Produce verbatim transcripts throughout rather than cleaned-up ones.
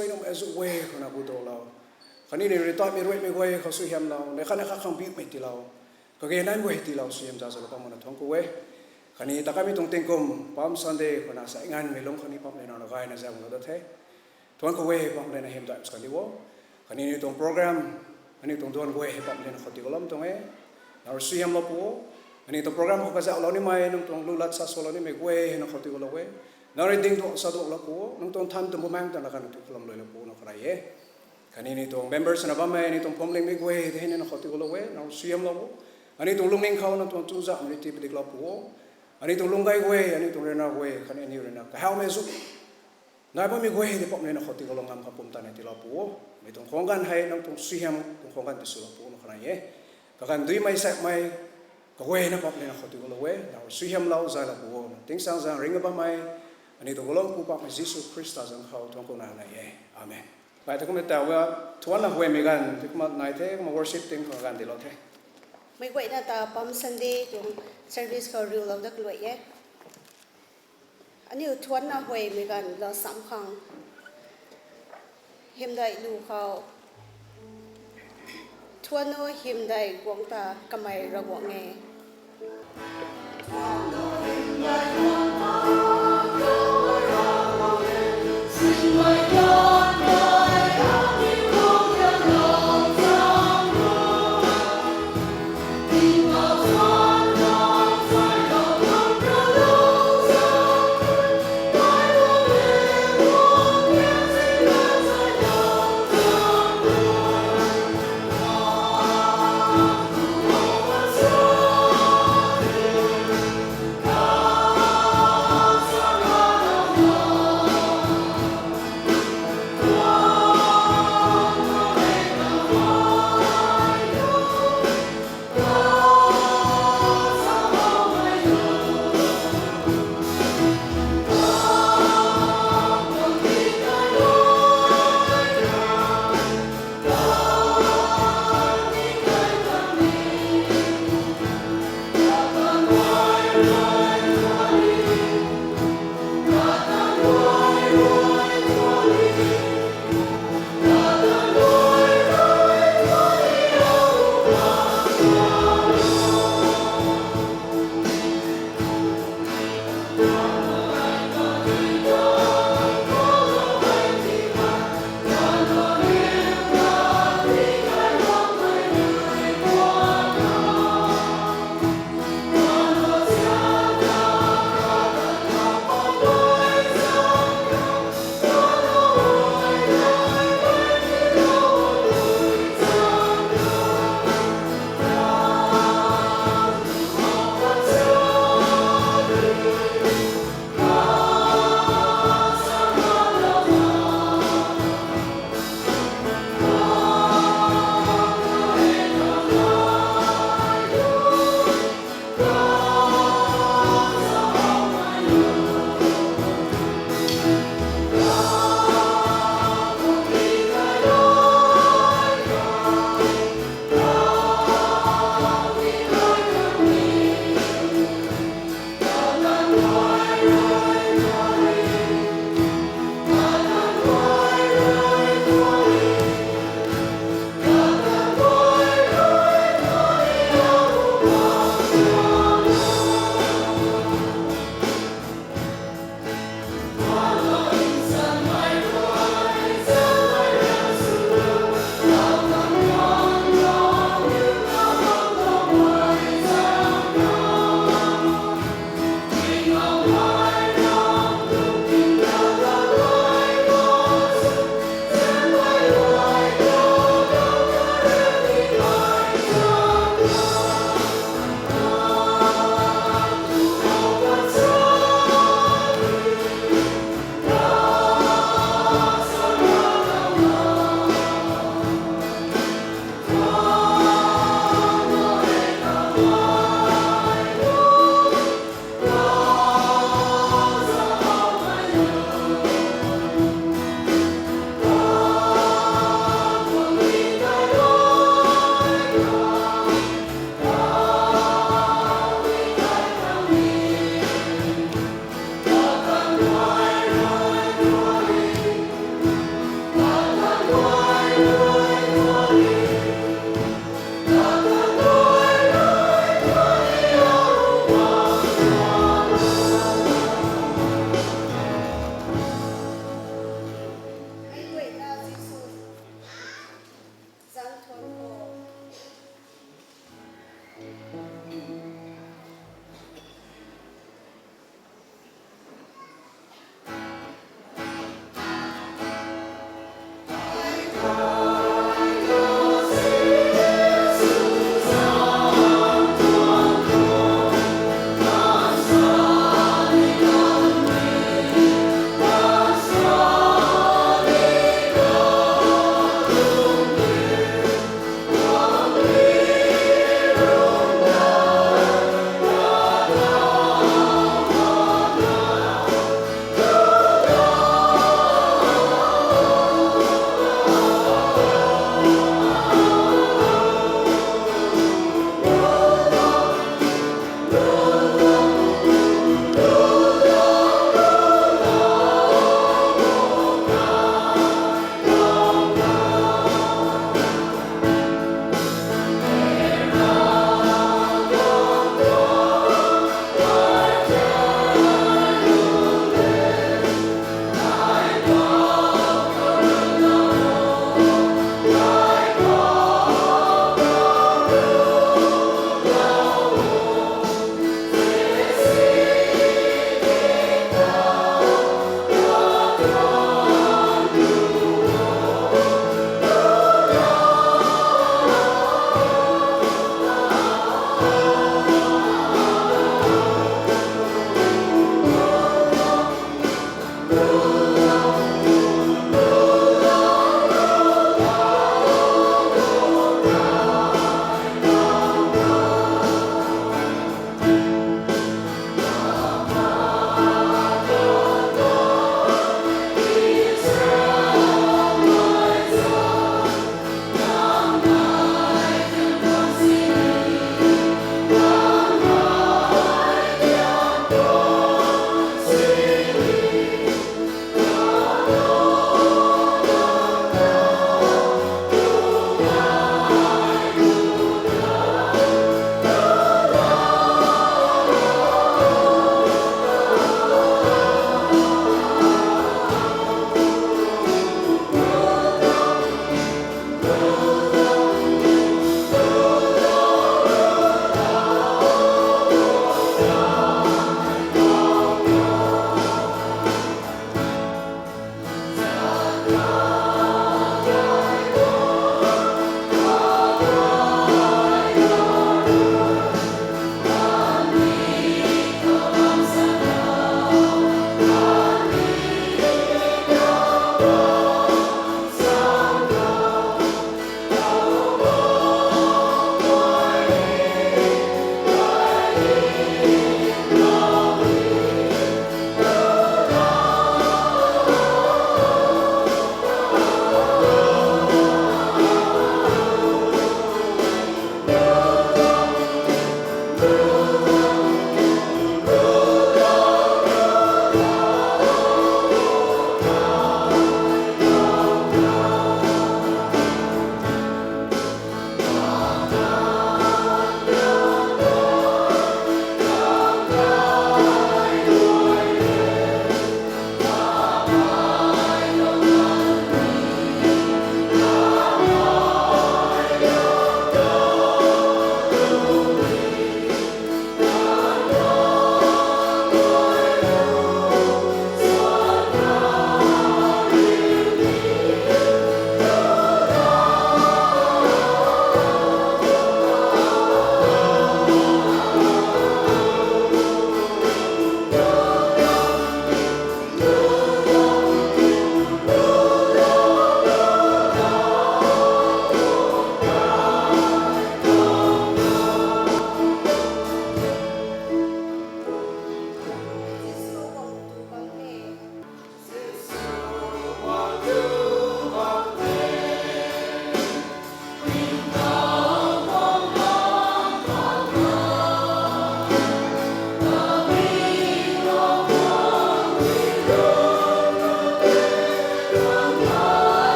Suai nuhmei azuh guay khou na gu dou lou. Khatni ni rui tatmei ruimei guay khou suaihiamlou, nei khatna kha khang biumei tiilou. Kage nai guay tiilou, suaihiam za zalou bam makna thuanc ku e. Khatni ta kamei tuang tingkum, Palm Sunday khou na sa nganvmei lung khatni bam lana gayna zauclou dat the. Thuanc ku e, bam lana hymdaih kan di o. Khatni ni tuang program, aniu tuang duan guay hei bam lana khou ti kalum tuang e. Nang rui suaihiamlou pu o. Aniu tuang program khou kazauhlou nimei, nang tuang lu lat sa salou nimei guay hei na khou ti kalou e. Nang rui ding duak sa duaklou pu o. Nang tuang than tuang bumaeng ta na kan tu kalam luilou pu o, na khou nai e. Khatni ni tuang members na bammei, ni tuang phuamlingmei guay tei hei na khou ti kalou e, nang rui suaihiamlou o. Aniu tuang lungning khou nang tuang chuzaenghmei rui tii padiklou pu o. Aniu tuang lung gay guay, aniu tuang ryanra guay, khatni aniu rui na kahawmei azuh nai bammei guay tei bam lana khou ti kalou ngam khang pumtan na tiilou pu o. Mi tuang khwang ganv hei nang tuang suaihiam tuang khwang ganv ti swlou pu o, na khou nai e. Kaganv duimei sakmei kaguayna bam lana khou ti kalou e, nang rui suaihiamlou zaylou pu o. Tingsaengzaeng ringc bammei, aniu tuang kalung pu Poubauhmei Jisu Khrista zanc khou thuanc ku na nai e. Amen. Lai ta kumna ta thuanna huaymei ganv ti kumna nai the, kumna worship team khou ganv dilou the. Meic guayna ta Palm Sunday tuang service khou riulou dat kalui e. Aniu thuanna huaymei ganv lou sam khang, hymdaih lu khou, thuan o hymdaih guangc ta kamei Ravguangc e.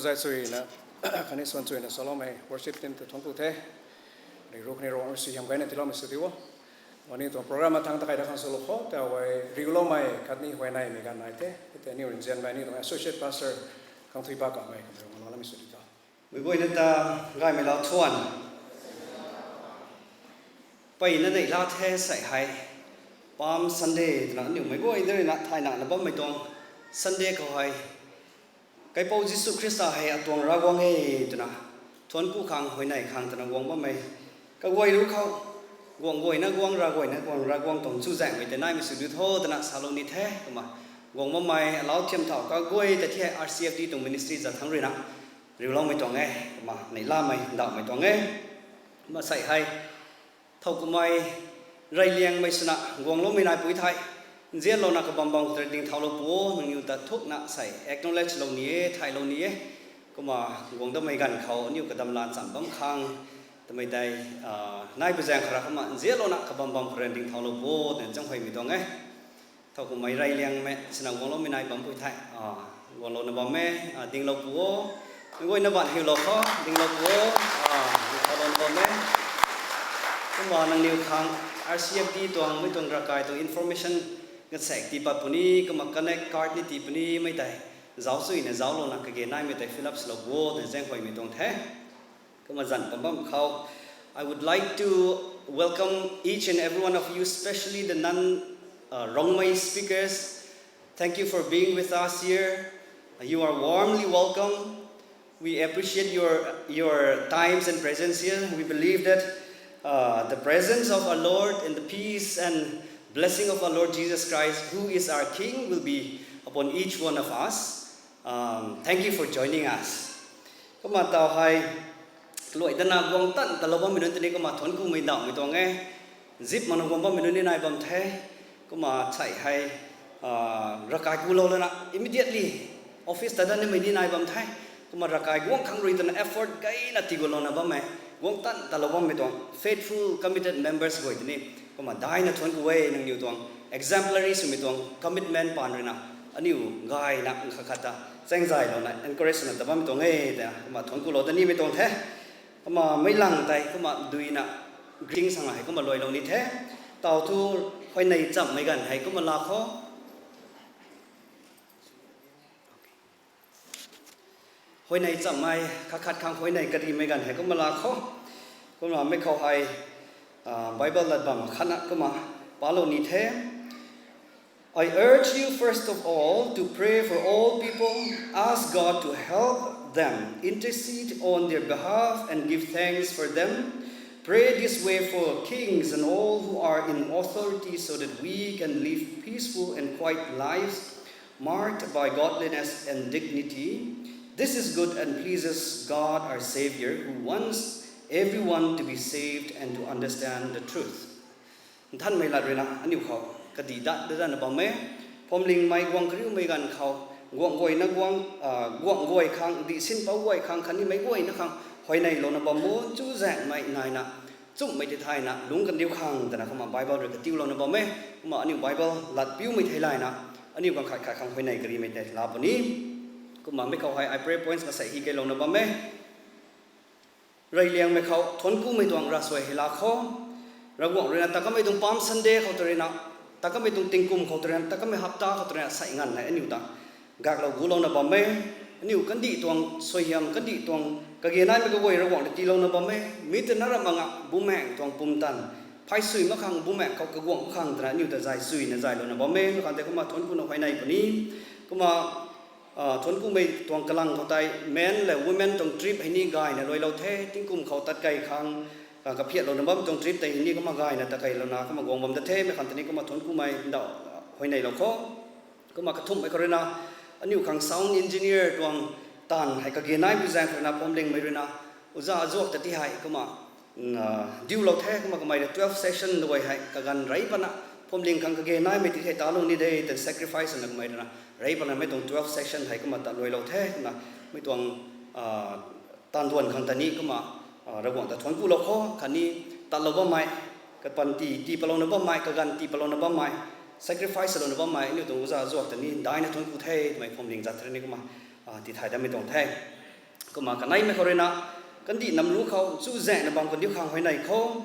Zai chuina, khatni suan chuina saloumei worship team ta thuanc ku the. Ni ru khatni ru si hiam kaina tiloumei sw di o. Wani tuang program athang takai da khang swlou kho, ta wai riuloumei khatni huayneymei ganv nai the. Tei ni rinzianmei ni tuang associate pastor khang thui pa kamei kamei rung loumei sw di tho. Meic guayna ta gaymei lau thuan. Peyna neih la the sei hei. Palm Sunday twna aniu meic guay de ruina thaynana bammei tuang Sunday khou hei, Kaipouc Jisu Khrista hei atuang Ravguangc e twna, thuanc ku khang huayney khang twna guang bammei kaguay ru khou, guang guayna guang, Ravguangc na guang, Ravguangc tuang chuzaenghmei tei naimei sw diu tho twna salou ni the. Kumna guang bammei alau thiam thau kaguay ta thi hei R C F D tuang ministry zat thangc ruina riuloumei tuang e. Kumna neihlamei ndauhmei tuang e. Kumna sei hei, thow kumhmei reyliangmei swna guangloumei naipui thei, nzianlouna kabam bam khou ta dingthaulou pu o, nangniw ta thukna sei acknowledge lou ni e, thaylou ni e. Kumna guang damei ganv khou aniu kadam lan cham bam khang twmei tei, nai pu zaeng khou ra kumna nzianlouna kabam bam khou rui dingthaulou pu o twna zaenghuaymei tuang e. Thow kumhmei reyliangmei swna guangloumei nai bampui thei, guanglouna bam e, dinglou pu o. Meic guayna ban hiulou kho, dinglou pu o, dingthaulouna bam e. Kumna nangniw khang R C F D tuang, mei tuang ravkai tuang information kasaek tii pat puni, kumna connect card ni tii puni, mei tei zauc chuina zauclouna kage naimei tei fill up swlou pu o twna zaenghuaymei tuang the. Kumna zan pam bam khou, I would like to welcome each and every one of you, especially the non, uh, Rongmei speakers. Thank you for being with us here. You are warmly welcome. We appreciate your, your times and presence here. We believe that, uh, the presence of our Lord and the peace and blessing of our Lord Jesus Christ, who is our King, will be upon each one of us. Um, thank you for joining us. Kumna taw hei, luai dana guang tan talou bammei nunc tei ni kumna thuanc kumei ndauhmei tuang e. Zip mana guang bammei nunc ni nai bam the. Kumna sei hei, ravkai kulou lana immediately office ta dat nimei ni nai bam the. Kumna ravkai guang khang rui twna effort gayna tii gulouna bammei, guang tan talou bammei tuang faithful, committed members guay tei ni kumna daina thuanc ku e. Nangniw tuang exemplary swmei tuang commitment paan ruina aniu gayna nkhat khat ta chaengzaylouna encourage swna ta bammei tuang e ta kumna thuanc kulou ta nimei tuang the. Kumna meic lang tei kumna duina greeting sang hei kumna luailou ni the. Taw thu huayney chammei ganv hei kumna laa kho. Huayney chammei, khat khat khang huayney karimei ganv hei kumna laa kho. Kumna mei khou hei, Bible lat bam khatna kumna palou ni the. I urge you, first of all, to pray for all people. Ask God to help them, intercede on their behalf, and give thanks for them. Pray this way for kings and all who are in authority, so that we can live peaceful and quiet lives marked by godliness and dignity. This is good and pleases God our Savior, who wants everyone to be saved and to understand the truth. Nthanmei lat ruina aniu khou kadih dat dat dana bam e. Phuamlingmei guang kariumei ganv khou, guang guayna guang, guang guay khang, dihsin pou guay khang khatni meic guayna khang huayneylouna bam o, chuzaenghmei naina, nchumhmei tithayna lungc kandiu khang twna kumna Bible rui katiulouna bam e. Kumna aniu Bible lat piumei theilayna, aniu ganv khat khat khang huayney karimei tei laa puni. Kumna mei khou hei I pray points kasei hi keylouna bam e. Reyliangmei khou thuanc kumei tuang ravsuai hei laa kho. Ravguangc ruina ta kamei tuang Palm Sunday khou ta ruina, ta kamei tuang tingkum khou ta ruina, ta kamei hapta khou ta ruina sei nganv hei aniu ta gaklou gulouna bam e. Aniu kandih tuang suaihiam, kandih tuang kage naimei kaguay Ravguangc ta tiilouna bam e. Mi twna ramh mak nga bumaengc tuang pumtan, pheysui mak khang bumaengc khou kaguangc mak khang twna aniu ta zay suina zaylouna bam e. Mei khang tei kumna thuanc kuna huayney puni. Kumna thuanc kumei tuang kalang khou tei men le women tuang trip hei ni gayna luailou the. Tingkum khou tat key khang, kaphiatlouna bam tuang trip tei hei ni kumna gayna ta keylouna kumna guang bam da the. Mei khang tei ni kumna thuanc kumei ndauh huayneylou kho. Kumna kathumhmei khou ruina aniu khang sound engineer tuang taanv hei kage nai bu zaeng khou ruina phuamlingmei ruina uza azuak ta ti hei kumna diulou the. Kumna kamei rui twelve session guay hei kaganv rey pana phuamling khang kage naimei ti hei talou ni de twna sacrifice swna kamei ruina rey pana mei tuang twelve session hei kumna tat luailou the. Kumna mei tuang taanv duan khang ta ni kumna Ravguangc ta thuanc kulou kho. Khatni tatlou bammei, kapanty tii palouna bammei, kaganv tii palouna bammei, sacrifice salouna bammei aniu tuang uza azuak ta ni daina thuanc ku the twmei phuamling zat tei ni kumna tithay datmei tuang the. Kumna kaneimei khou ruina, kandih nam ru khou chuzaenghna bam kandiu khang huayney khou,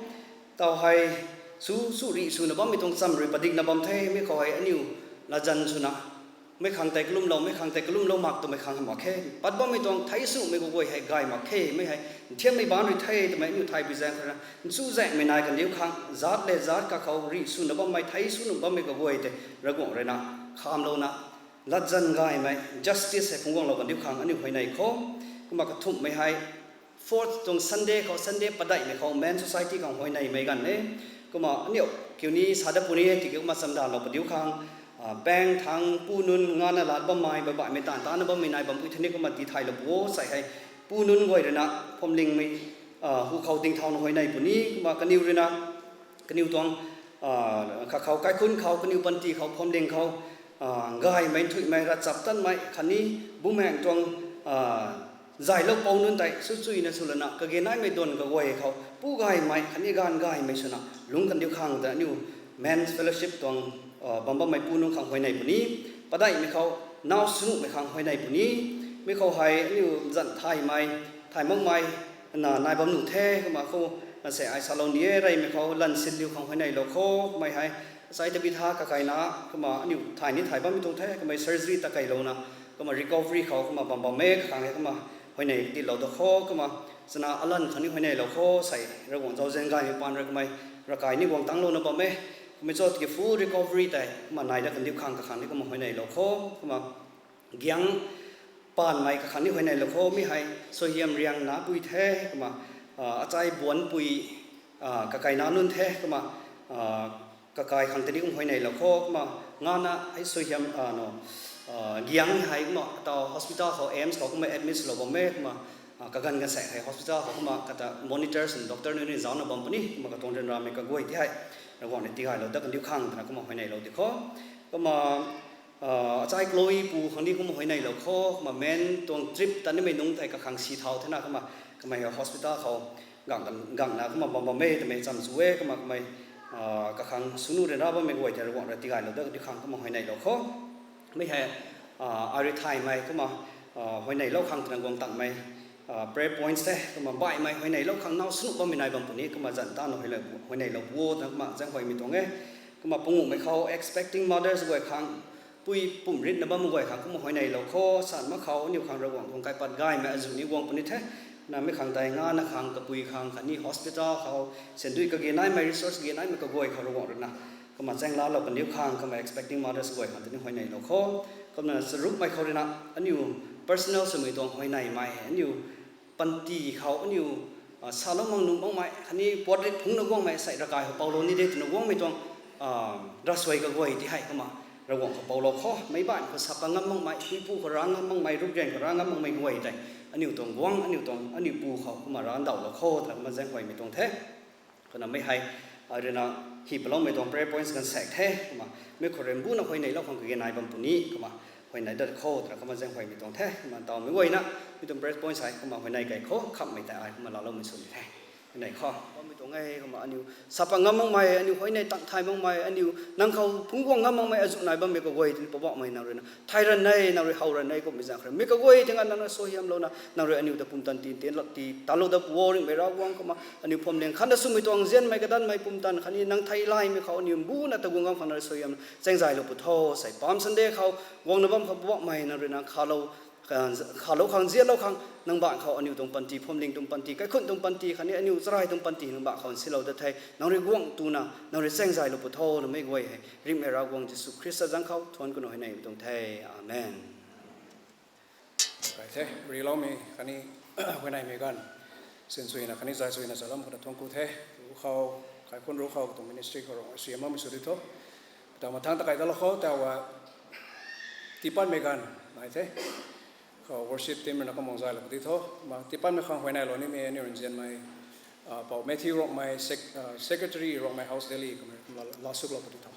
taw hei, su, su rih swna bammei tuang cham rui padikna bam the, mi khou hei aniu, latzan swna, mei khang tei kalumlou, mei khang tei kalumlou mak twmei khang hamh mak khe. Pat bammei tuang thei swmei kaguay hei gay mak khe, mei hei, nthiammei ban rui the twmei aniu thay bi zaeng khou ruina, chuzaenghmei nai kandiu khang, zat le zat kakhou rih swna bammei, thei swna bammei kaguay tei, Ravguangc ruina, khamlouna, latzan gaymei, justice hei phungc guanglou kandiu khang aniu huayney khou. Kumna kathumhmei hei, fourth tuang Sunday khou, Sunday padeihmei khou, Men Society khang huayneymei ganv e. Kumna aniu, kiu ni sa dat puni e, tiki kumna chamdanlou padiu khang, ah, paeng thangc, pu nunc, ngana lat bammei, baihbaihmei taanv tana bammei nai bam pui theni kumna tithaylou pu o, sei hei, pu nunc guay ruina, phuamlingmei, ah, hu khou dingthauna huayney puni, kumna kaniw ruina, kaniw tuang, ah, kakhou kaikhunc khou, kaniw panty khou, phuamling khou, ah, gaymei, nthuihmei, ravchaptatmei, khatni, bumaengc tuang, ah, zaylou pou nunc tei, su chuyna swlana, kage naimei duan kaguay khou, pu gaymei, khatni gaanv gaymei swna, lungc kandiu khang ta aniu, Men's Fellowship tuang, ah, bam bammei pu nunc khang huayney puni, padeihmei khou, nau swnuhmei khang huayney puni, mi khou hei aniu zan thaymei, thay makmei, na nai bam nuh the, kumna khou, na se ai salou ni e, reymei khou, lansinliu khang huayneylou khou, kamei hei, sai tabi tha kakaina, kumna aniu thay ni thay bammei tuang the, kamei surgery ta keylouna, kumna recovery khou, kumna bam bam e, kakhang hei, kumna huayney tiilou da khou, kumna, chana alan khang ni huayneylou khou, sei, Ravguangc zauzian gaymei paan rui kamei, ravkai ni guang tanglouna bam e, kamei cho tiki full recovery tei, kumna nai dat kandiu khang kakhang ni kumna huayneylou khou, kumna, giang paanmei kakhang ni huayneylou khou, mi hei, suaihiam riang napui the, kumna, ah, achai buanpui, ah, kakaina nunc the, kumna, ah, kakai khang tei ni kum huayneylou khou, kumna, ngana hei suaihiam, ah, no, ah, giang hei, kumna, taw hospital khou, AIIMS khou, kumna admit swlou bam e, kumna, ah, kaganv ganv saekc hei hospital khou, kumna, kata monitors and doctor nunc ni zauna bam puni, kumna katuang ryanramei kaguay ti hei, Ravguangc ni tigaylou dat kandiu khang twna, kumna huayneylou di khou, kumna, ah, achai Chloe pu khang ni kumna huayneylou khou, kumna Men tuang trip ta nimei nungc tei kakhang si thau thena, kumna, kamei hospital khou, gang, gangna, kumna bam bam e, twmei cham chu e, kumna kamei, ah, kakhang swnu ryanra bammei guay tei Ravguangc rui tigaylou dat kandiu khang kumna huayneylou khou. Mi hei, ah, ai rui thaymei, kumna, ah, huayneylou khang twna guang tangmei, ah, prayer points the, kumna baihmei huayneylou khang nau swnuh bammei nai bam puni, kumna zan tana huayneylou pu o twna kumna zaenghuaymei tuang e. Kumna panguhmei khou expecting mothers guay khang, pui pumh ritna bam guay khang kumna huayneylou khou, san mak khou aniu khang Ravguangc tuang kaipat gaymei azuh ni guang puni the. Na mi khang tei ngana khang, kapui khang, khatni hospital khou, sandui kage naimei, resource ge naimei kaguay khou Ravguangc ruina, kumna chaeng laalou kandiu khang, kumna expecting mothers guay khang tei ni huayneylou khou. Kumna charukmei khou ruina, aniu personal swmei tuang huayneymei hei, aniu panty khou aniu, ah, salou mak nuh makmei, khatni puat rit phungcna guangmei, sei ravkai khou poulou ni de twna guangmei tuang, ah, ravsuai kaguay ti hei kumna, Ravguangc khou poulou khou, meic baanv khou sa pat ngam makmei, puipu khou ra ngam makmei, rukryan khou ra ngam makmei guay tei, aniu tuang guangc, aniu tuang, aniu pu khou kumna ra ndauhlou khou twna kumna zaenghuaymei tuang the. Kumna mi hei, ah, ruina, hi paloumei tuang prayer points ganv saekc the, kumna, mi khou rui mbuna huayneylou khang kage nai bam puni, kumna, huayney dat khou twna kumna zaenghuaymei tuang the, kumna tawmei guayna, mi tuang prayer points hei, kumna huayney kei khou, khamhmei tei ai, kumna laaloumei sw ni the. Huayney khou, bammei tuang e, kumna aniu, sa pat ngam makmei, aniu huayney tang thay makmei, aniu, nang khou phungc guang ngam makmei, azuh nai bammei kaguay tei ni Poubauhmei nang ruina, thay ranv e, nang rui how ranv e, kummei zaeng khou rui. Mi kaguay tei nga nang rui suaihiamlouna, nang rui aniu ta pumtan ti, tin lak ti, talou dat pu o Ringhmei Ravguangc kumna, aniu phuamling khang na swmei tuang nzianmei kadanmei pumtan khatni nang thei laymei khou aniu mbuna ta guang ngam khang nang rui suaihiam chaeng zaylou pu tho, sei Palm Sunday khou, guangna bam khou Poubauhmei nang ruina khalou, khalou khang, nzianlou khang, nang baanc khou aniu tuang panty, phuamling tuang panty, kaikhunc tuang panty, khatni aniu charai tuang panty, nang baanc khou nsilou dat the, nang rui guang tuna, nang rui chaeng zaylou pu tho, namei guay hei, Ringhmei Ravguangc Jisu Khrista zaeng khou, thuanc kuna huayney tuang the. Amen. Kai the, riloumei khatni huayneymei ganv, sinsuina khatni zaysuina zalam khou na thuanc ku the, ru khou, kaikhunc ru khou, katuang ministry khou rui, siamloumei sw di tho. Taw mathang ta kai talou khou, taw, tiipatmei ganv, nai the. Khou worship team ruina kumna zaylou di tho. Ma, tiipatmei khang huayneylou nimei, aniu nzianmei, ah, Pou Matthew Rongmei, sec-, ah, secretary Rongmei House Delhi, kumna, kumna la, lasuklou di tho.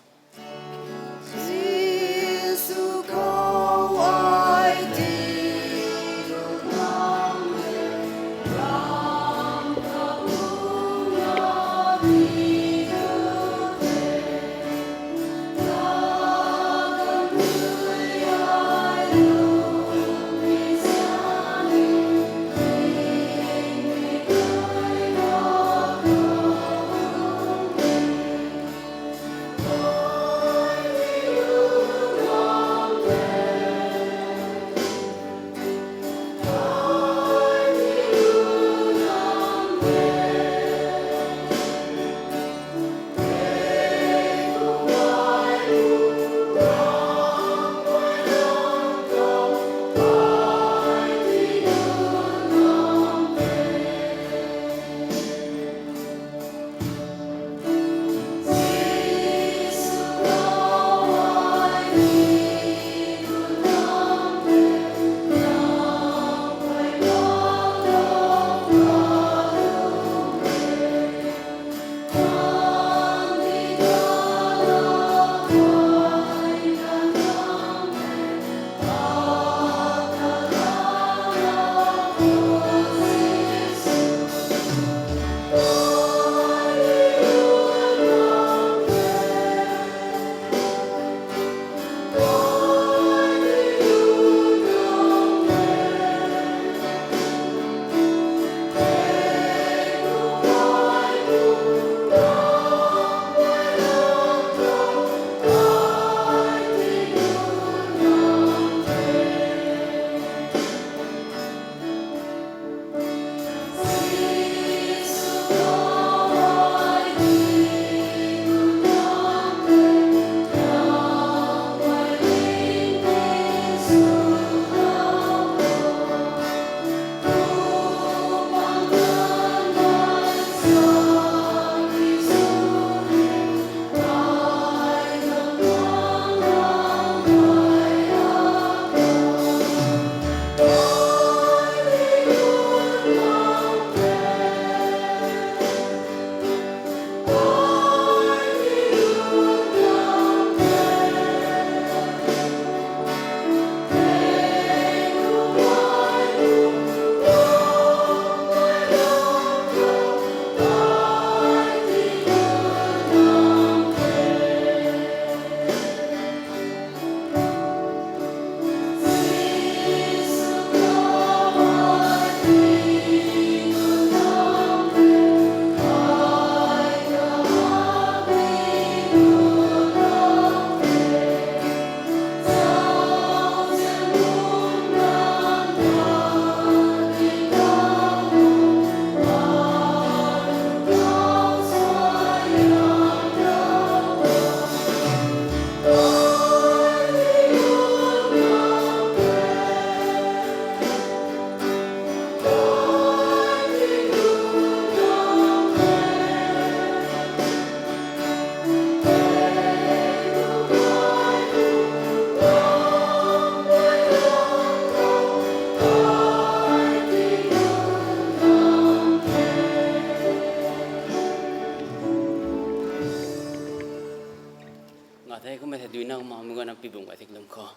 Duinakmei guayna pibum gay thik lum khou.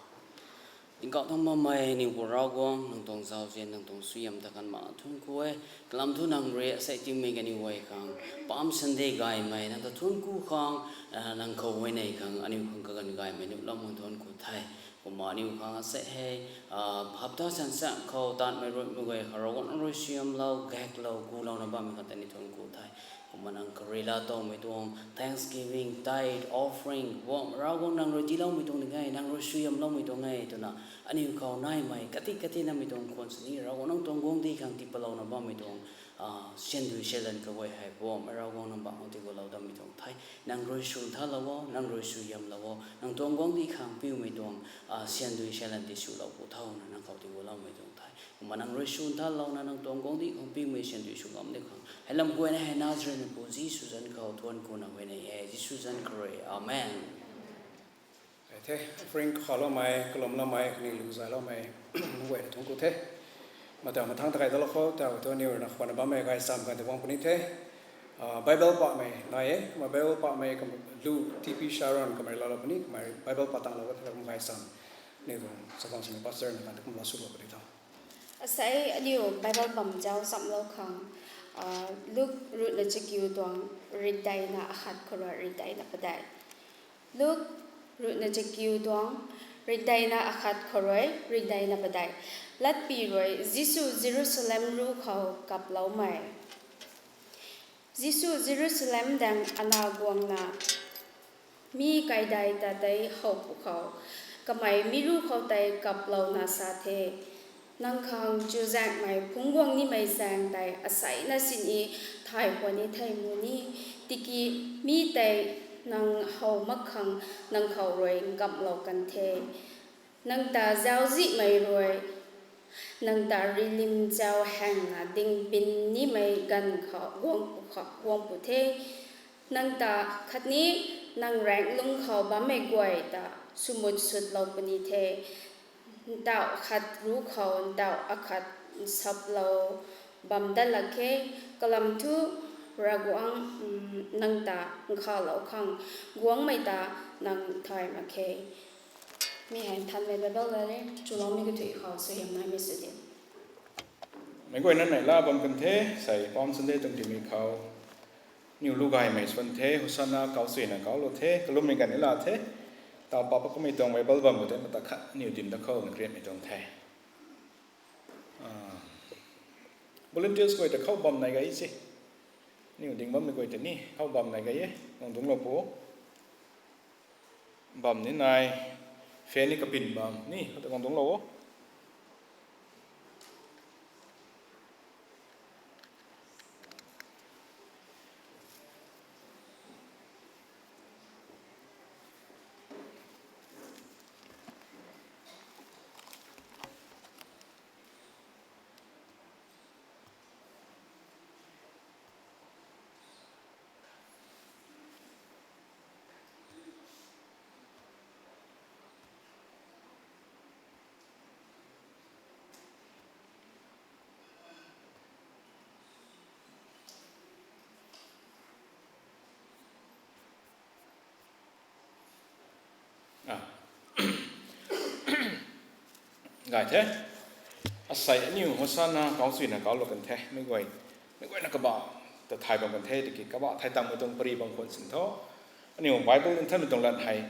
Tingkauh thangc bammei aniu Pu Ravguangc, nang tuang zauzian, nang tuang suaihiam ta kan ma thuanc ku e. Kalam thu nang rui asei tiimei kaniw guay khang, Palm Sunday gaymei nang ta thuanc ku khang, nang khou huayney khang aniu khang kaganv gaymei nuh lam khang thuanc ku the. Kumna aniu khang asei hei, hapta sansan khou taanmei ruimei guay khou Ravguangc nang rui suaihiamlou, gaeklou, gulouna bammei khang ta ni thuanc ku the. Kumna nang karila towmei tuang thanksgiving, tithe, offering, Pu Ravguangc nang rui tiiloumei tuang ding e, nang rui suaihiamloumei tuang e twna aniu khou naimei kati kati namei tuang khwan sini Ravguangc nang tuang guangcdic khang tiipatlouna bammei tuang siandui sialan kaguay hei Pu Ravguangc nang bangc khou tiigualou dammei tuang the. Nang rui sw nthanlou o, nang rui suaihiamlou o, nang tuang guangcdic khang piumei tuang siandui sialan tiswlou pu tho na nang khou tiigualoumei tuang the. Kumna nang rui sw nthanlouna nang tuang guangcdic khang piumei siandui sw ngam ni khang hei lam guayna hei Nazaretmeipu Jisu zanc khou thuanc kuna huayney e, Jisu zanc khou rui. Amen. The, offering khaloumei, kalumloumei khatni lu zayloumei guayna thuanc ku the. Mataw mathangc ta kai dalou khou, taw thu aniu rui na khwanna bammei gaychamv kan ta guang puni the. Bible pamei nai e, kumna Bible pamei lu T P Sharon kamei laalou puni, kamei Bible pa tanglou ka the kum gaychamv aniu tuang chakhwang sini pastor na kan ta kum laa swlou puni tho. Asei aniu Bible bam zauc chamlou khang, Luk ruhna chakiu tuang ritdeina akhat khou rui ritdeina padeih. Luk ruhna chakiu tuang ritdeina akhat khou rui ritdeina padeih. Latpy rui Jisu Jerusalem ruc khou kaploumei. Jisu Jerusalem daeng ana guangna mi kaidai ta tei how pwkhou, kamei mi ruc khou tei kaplouna sa the, Nang khang chuzaenghmei phungc guang nimei zaeng tei aseina sini thay khwan ni thei mu ni, tiki mi tei nang how mak khang nang khou rui nkamhlou kan the. Nang ta zauczihmei rui nang ta rilim zau haengna ding bin nimei ganv khou guang pw the. Nang ta khatni nang raengc lungc khou bammei guay ta swmut sutlou puni the. Ntauh khat ruc khou ntauh akhat nsaplou bam dat lak khe. Kalam thu Ravguangc nang ta nkhavlou khang guangmei ta nang thay mak khe. Mi hei Nthanmei Bible le, chuloumei kathuic khou suaihiam naimei sw di. Meic guayna neihla bam kan the, sei Palm Sunday tuang timei khou aniu lu gaymei swan the, Hosanna kauc suina kauclou the, kalummei ganv ni la the. Taw papa kummei tuang Bible bam khou tei mata khat aniu dim da khou na createmei tuang the. Volunteers guay ta khou bam nai gay se. Aniu ding bammei guay ta ni khou bam nai gay e, guang dungclou pu. Bam ni nai, fan ni kapin bam ni khou ta guang dungclou o. Gay the. Asei aniu Hosanna kauc suina kauclou kan the, meic guay, meic guayna kabah ta thay bam kan the, tiki kabah thay tangmei tuang pary bam khwan sin tho. Aniu Bible Nthanmei tuang lat hei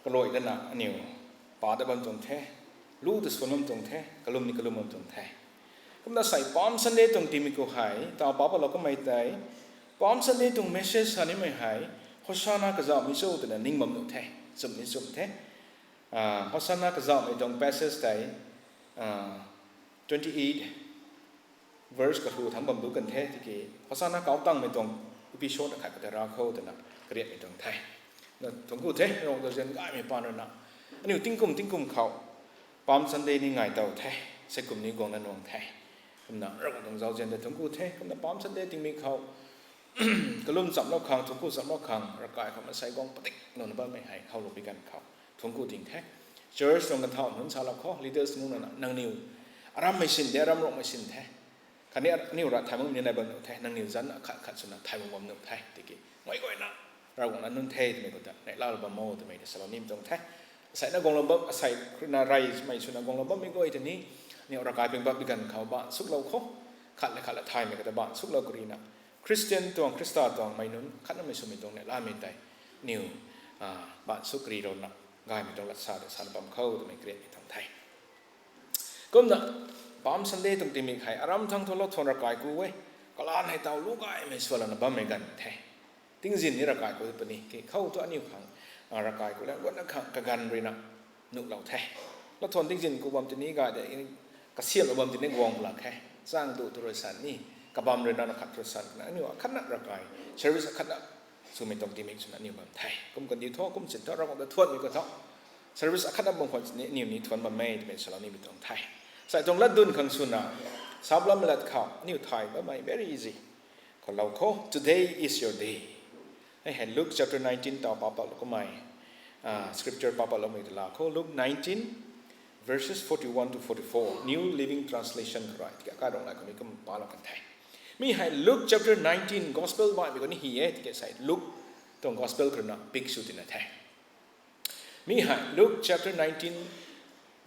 kaluai dana aniu pa dat bam tuang the, lu ta swan bam tuang the, kalum ni kalum bam tuang the. Kumna sei Palm Sunday tuang timei khou hei taw pa palou kamei tei, Palm Sunday tuang message sa nimei hei Hosanna kazauhmei cho twna ning bam nuh the, chum ni chum the. Hosanna kazauhmei tuang passage tei twenty eight verse kahu thangc bam du kan the, tiki Hosanna kauc tangmei tuang episode akhat kata ra khou twna kariatmei tuang the. Na thuanc ku the, Ravguangc zauzian gaymei paan rui na aniu tingkum tingkum khou Palm Sunday ni ngai tow the, sei kum ni guangna nuang the. Kumna Ravguangc tuang zauzian ta thuanc ku the, kumna Palm Sunday tingmei khou kalum chamlou khang, thuanc ku chamlou khang, ravkai khou maansei guang padiklouna bammei hei howlou pi ganv khou thuanc ku ding the. Church tuang kathau nunc salou khou, leaders nunc rana nangniw arammei sin de, aram rokmei sin the. Khatni aniu ra thay mak ni nai bam nuh the, nangniw zanc akhat khat swna thay mak bam nuh the, tiki meic guayna Ravguangc na nunc the twmei khou ta neihla bam o twmei ta salou nimei tuang the. Asei na guanglou bam, asei na reymei swna guanglou bammei guay tei ni, aniu ravkai ping bam bi ganv khou baan suklou kho. Khat le khat le thaymei kata baan suklou karina, Christian tuang, Khrista tuang mei nunc khatnamei swmei tuang neihlamei tei, aniu baan suk kari rou na, gaymei tuang lat sa ta sana bam khou twmei create mei tuang the. Kumna, Palm Sunday tuang tingmik hei aram thangc thu lau thuan ravkai ku e, kalan hei taw lu gaymei sw lana bammei ganv the. Tingzin ni ravkai ku puni, ki khou thu aniu khang, ravkai ku le guatna khang kaganv ruina nuhlou the. Lau thuan tingzin ku bam tini gay de, kasiamhlou bam tini guang lak khe. Chang du tu rui san ni, kabam ruina na khat tu rui san na aniu akhatna ravkai, service akhatna swmei tuang tingmik swna aniu bam the. Kum kandi thu, kum chin thu, Ravguangc ta thuanmei khou thu, service akhatna bam khwan ni aniu ni thuan bam e twmei salou nimei tuang the. Sai tuang latdyn khang swna, Sap lam lat khou aniu thay bammei very easy. Khou lou kho, today is your day. Hei hei Luke chapter nineteen taw papat lou kumei, scripture papat loumei ta la kho, Luke nineteen, verses forty-one to forty-four, New Living Translation khou rui, tiki akaidong lai khou ni kum palou kan the. Mi hei Luke chapter nineteen, gospel baihmei khou ni hi e, tiki sai Luke tuang gospel khou ruina pick sw tina the. Mi hei Luke chapter nineteen,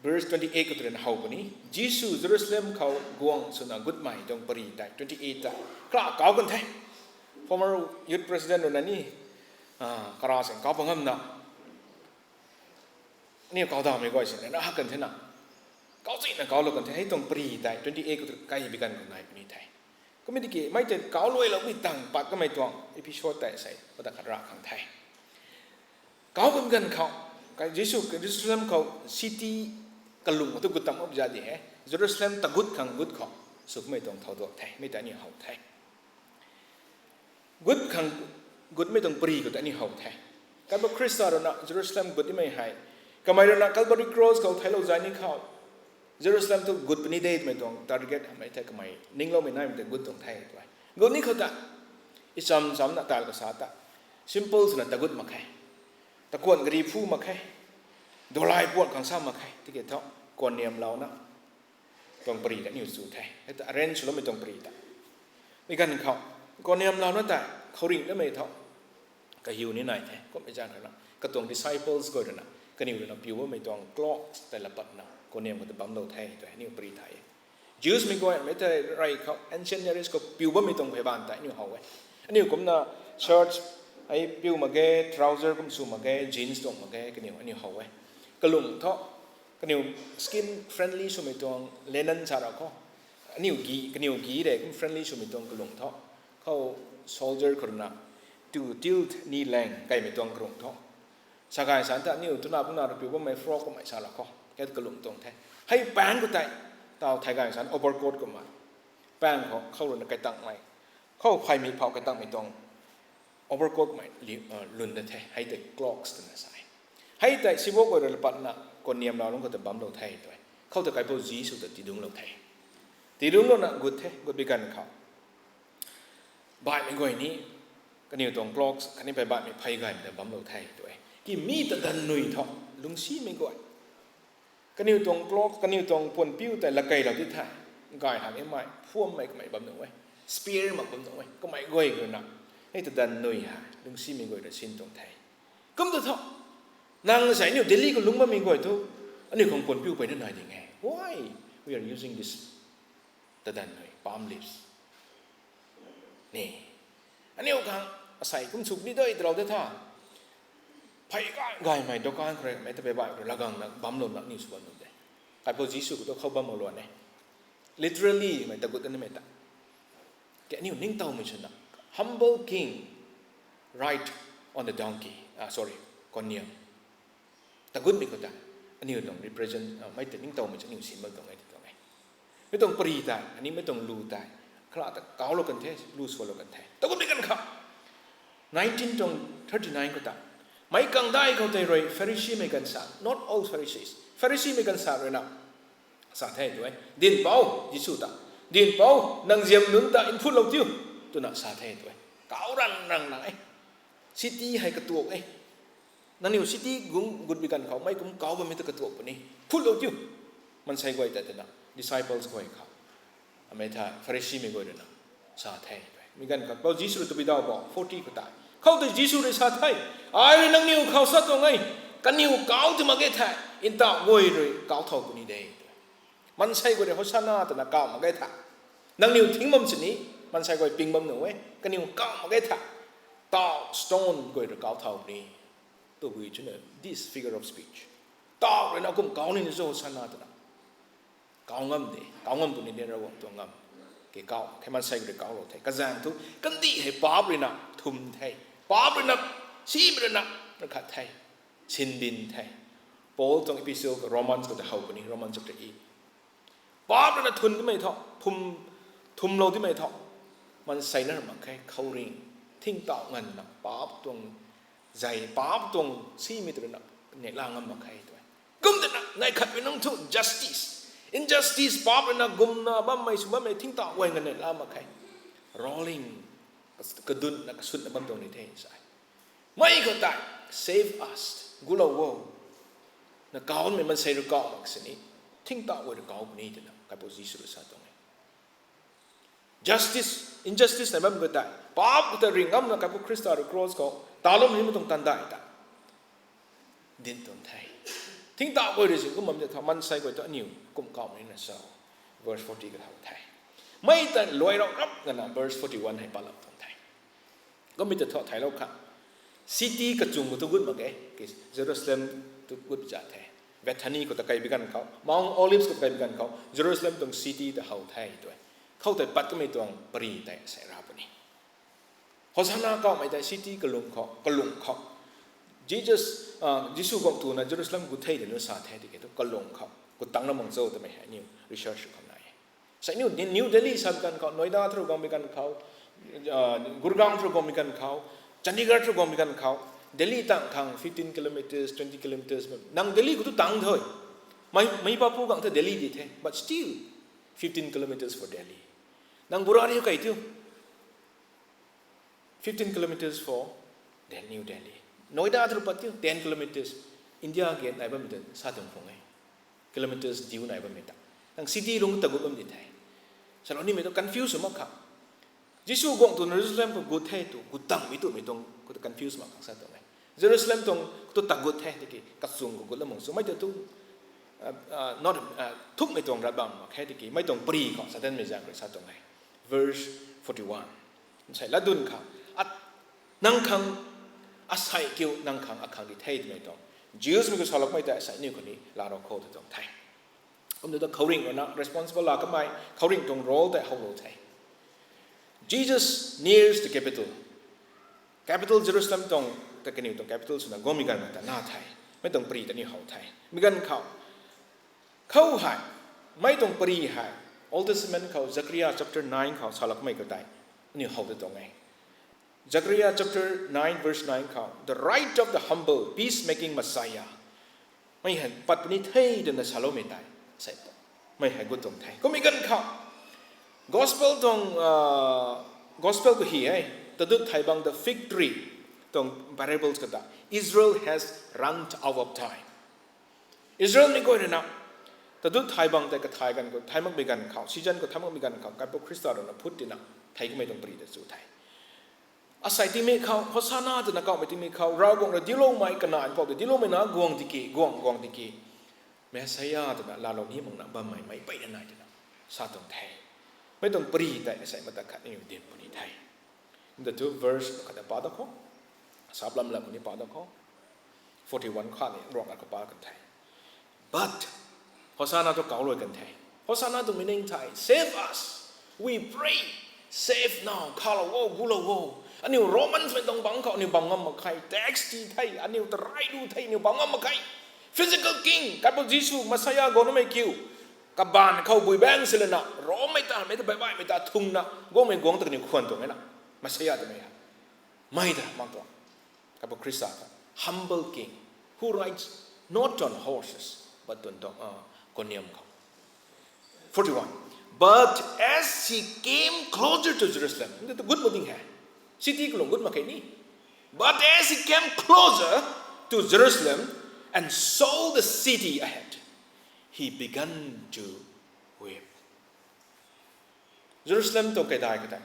verse twenty-eight khou tw ruina how puni, Jisu Jerusalem khou guang swna gutmei tuang pari tei twenty-eight ta kra kau kan the. Former youth president ruina ni, kara seng kau pa ngamna, aniu kau dammei guay sina na hak kan the na, kau china kau lou kan the, hei tuang pari tei twenty-eight khou tw kai bi ganv khou nai puni the. Kumei tiki mei tei kau luailou mi tang pat kamei tuang episode tei sei pata khat ra khang the. Kau kan ganv khou, kai Jisu Jerusalem khou city kalung tu gut tam up za di he. Jerusalem tagut khang gut khou sw kumei tuang thau duak the, mi ta aniu how the. Gut khang gutmei tuang pari khou ta aniu how the. Kaipu Khrista ruina Jerusalem gut nimei hei, kamei ruina Calvary Cross khou theilou zay ni khou, Jerusalem tu gut puni de twmei tuang target hamei the, kamei ningloumei naimei tei gut tuang the tw e. Gut ni khou ta, icham chamna tal kasa ta, simple swna tagut mak khe. Takuan gari phu mak khe. Dolai puan khang sa mak khe. Tiki thu, kuanniamlouna tuang pari ta aniu chu the. Hei ta arrange swloumei tuang pari ta. Mi ganv khou, kuanniamlouna tei khouringh namei thu, kahiu ni nai the, kummei zaeng ruina, katuang disciples guay ruina, kaniw ruina piu bammei tuang cloaks tei la patna, kuanniam khou ta bamlou the, tw e, aniu pari thay e. Jews mei guay mei tei rey khou, ancient Near East khou piu bammei tuang phey baan tei aniu how e. Aniu kumna shirt, ai piu mak ge, trouser kum sw mak ge, jeans tuang mak ge, kaniw aniu how e. Kalung thu, kaniw skin friendly swmei tuang linen sa ra khou. Aniu gi, kaniw gi rei kum friendly swmei tuang kalung thu. Khou soldier khou ruina, tu tilt knee length kaimei tuang kalung thu. Sa gay san ta aniu twna puna rui piu bammei frock kummei sa la khou, kat kalung tuang the. Hei pant khou tei, taw thei gay san overcoat kummei. Pant khou, khou ruina kaitangmei. Khou pheymei phou kaitangmei tuang overcoat kummei lun da the, hei tei cloaks twna sa e. Hei tei sibok guay rui la patna, kuanniamlou lungc khou ta bamlou the tw e. Khou ta Kaipouc Jisu ta tiidungclou the. Tiidungclouna gut the, gut bi ganv khou, baihmei guay ni, kaniw tuang cloaks khatni pey baihmei phey gaymei ta bamlou the tw e. Ki mi tadanv nui thu, lungcsimei guay, kaniw tuang cloak, kaniw tuang puan piu tei lakeilou ti the. Gay hamh e mei, phuammei kamei bam nuh e, spare mak bam nuh e, kamei guay guayna, hei tadanv nui hei lungcsimei guay rui sin tuang the. Kum ta thu, nang sei aniu Delhi khou lungc bammei guay thu, aniu khang puan piu peyna nai ding e. Why we are using this tadanv nui, palm leaves? Ni, aniu khang asei kum sw ni dui twlou de tha. Phey gay gaymei dukan khou rui mei ta pey baih khou rui lagangna bamlouna aniu sw bam nuh de. Kaipouc Jisu khou tu khou bam mak luan e. Literally mei tagut kanmei ta, ke aniu ningtowmei swna, humble king ride on the donkey, ah, sorry, kuanniam. Tagutmei khou ta, aniu tuang represent, mei ta ningtowmei chu aniu sin bam tuang e, tuang e. Mei tuang pari tei, ani mei tuang lu tei, kala ta kaulou kan the, lu swlou kan the. Tagutmei ganv khou, nineteen tuang thirty-nine khou ta, meic kangdai khou tei rui Pharisimei ganv sa, not all Pharisees, Pharisimei ganv sa ruina, sa the tw e. Dinhpouc, Jisu ta, dinhpouc, nang ziam nunc ta nphulou tiu, twna sa the tw e. Kau ran rang na e. City hei katuak e. Nangniw city gung gut bi ganv khou mei kum kau bammei ta katuak puni. Nphulou tiu, maansei guay ta twna, disciples guay khou, amei tha Pharisimei guay ruina sa the tw e. Mi ganv khou Pou Jisu rui tabui daw bo, forty khou ta, Khou tei Jisu rui sa the, ai rui nangniw khou sa tuang e, kaniw kau ti mak ge the, ntaw guay rui kau thau puni de. Maansei guay rui Hosana twna kau mak ge the, nangniw thing bam sini, maansei guay ping bam nuh e, kaniw kau mak ge the, taw stone guay rui kau thau puni. Tabui chuna this figure of speech, taw rui na kum kau ni ni cho Hosana twna. Kau ngam de, kau ngam puni de, Ravguangc tuang ngam. Ke kau, khe maansei rui kau lou the. Kazaeng thu, kandih hei paap rui na thum the. Paap rui na, simei rui na, na khat the. Sinbin the. Paul tuang epistle khou Romans khou ta how puni, Romans chapter eight. Paap rui na thun dimei thu, thum, thumlou dimei thu, maansei na mak khe, khouringh, thingtauh nganvna, paap tuang, zai paap tuang simei tu rui na, neihla ngam mak khe tw e. Kum twna, nai khatmei nunc thu justice, injustice, paap rui na gumna bammei, sw bammei, thingtauh guay nganv neihla mak khe. Rolling, kadunna, kasutna bam tuang ni the, sa e. Mei khou tei, save us, gulou o. Na kaumei maansei rui kau mak sini, thingtauh guay rui kau puni twna, Kaipouc Jisu rui sa tuang e. Justice, injustice nai bam khou tei, paap khou tei ring ngamna Kaipouc Khrista rui cross khou, talum nimei tuang tandai ta din tuang the. Thingtauh guay rui zin kum bam de thu, maansei guay tu aniw kum kau ni na cho. Verse forty khou how the. Mei ta luai rau rap ngana verse forty-one hei patlou tuang the. Kummei ta thu thailou kha. City kachung khou tu gut mak e, ke Jerusalem tu gut za the. Bethany khou ta kai bi ganv khou, Mount Olives khou ta kai bi ganv khou, Jerusalem tuang city ta how the tw e. Khou tei pat kamei tuang pari tei sei ra puni. Hosana kaumei tei city kalung khou, kalung khou. Jesus, ah, Jisu guang tuna Jerusalem gut the twna sa the tiki thu kalung khou. Gut tangna mang cho twmei hei aniw research khou nai e. Sa aniw New Delhi sa bi ganv khou, Noida through guang bi ganv khou, ah, Gurgaon through guang bi ganv khou, Chandigarh through guang bi ganv khou, Delhi tang khang fifteen kilometers, twenty kilometers, nang Delhi khou tu tang the. Mei, Meipapu gang the Delhi di the, but still fifteen kilometers for Delhi. Nang Burari kai tiu, fifteen kilometers for Delhi, New Delhi. Noida through pat tiu, ten kilometers. India gate nai bammei ta sa tuang phung e. Kilometers diu nai bammei ta. Nang city lung ta gut bam di the. Salou nimei tu confuse sw mak kha. Jisu guang tuna Jerusalem khou gut the tu, gut tangmei twmei tuang khou ta confuse mak khang sa tuang e. Jerusalem tuang khou tu ta gut the tiki, kachung khou gut lam mang sw mei ta tu, ah, ah, not, ah, thukmei tuang rat bam mak khe tiki, mei tuang pari khou Satan mei zaeng rui sa tuang e. Verse forty-one. Nsei latdyn khang, at, nang khang, asei kiu nang khang akhang di the twmei tuang Jews mei khou salakmei tei asei niw khou ni laa rou khou ta tuang the. Kumna ta khouringh rui na responsible la kamei, khouringh tuang role tei howlou the. Jesus nears the capital. Capital Jerusalem tuang, ta kaniw tuang capital swna guangmei ganv ta na the. Mei tuang pari ta ni how the. Mi ganv khou, khou hei, mei tuang pari hei, Old Testament khou, Zechariah chapter nine khou salakmei khou tei, aniw how ta tuang e. Zechariah chapter nine verse nine khou, the right of the humble, peacemaking Messiah. Mei hei pat puni the twna saloumei tei, sei, mei hei gut tuang the. Kummei ganv khou, gospel tuang, ah, gospel khou hi e, tadut thai bang the fig tree tuang parables khou ta, Israel has run out of time. Israel mei guay rui na, tadut thai bang tei kathai ganv khou, thai makmei ganv khou, season khou thai makmei ganv khou, Kaipouc Khrista rui na phut tina, thei kamei tuang pari ta chu the. Asei tingmei khou, Hosana twna kaumei tingmei khou, Ravguangc rui diuloumei kana mpouh tei diuloumei na guang tiki, guang, guang tiki, Messiah twna laalou ni makna bammei mei peyna nai twna sa tuang the. Mei tuang pari tei asei mata khat niw din puni the. Kumna thu verse khat ta pa da khou, sap lam la khou ni pa da khou, forty-one khat ni ruang khat khou pa kan the. But, Hosana tu kau luai kan the. Hosana tuang meaning thei, save us, we pray, save now, khalou o, gulou o. Aniw Romans mei tuang bangc khou aniw bam ngam mak khe, tax ti the, aniw tarai lu the, aniw bam ngam mak khe. Physical king, Kaipouc Jisu, Messiah guang namei kiu, kabaanv khou bui baeng si lana, Rommei ta, mei ta baih baihmei ta thungna guangmei guangc ta kaniw khwan tuang e na, Messiah twmei hei. Mei ta mak tuang, Kaipouc Khrista ta, humble king, who rides not on horses, but on dong, ah, kaniam khou. Forty-one. But as he came closer to Jerusalem, nda tu gut mak ding hei, city kalung gut mak khe ni. But as he came closer to Jerusalem and saw the city ahead, he began to weep. Jerusalem tuang kaidai khou tei,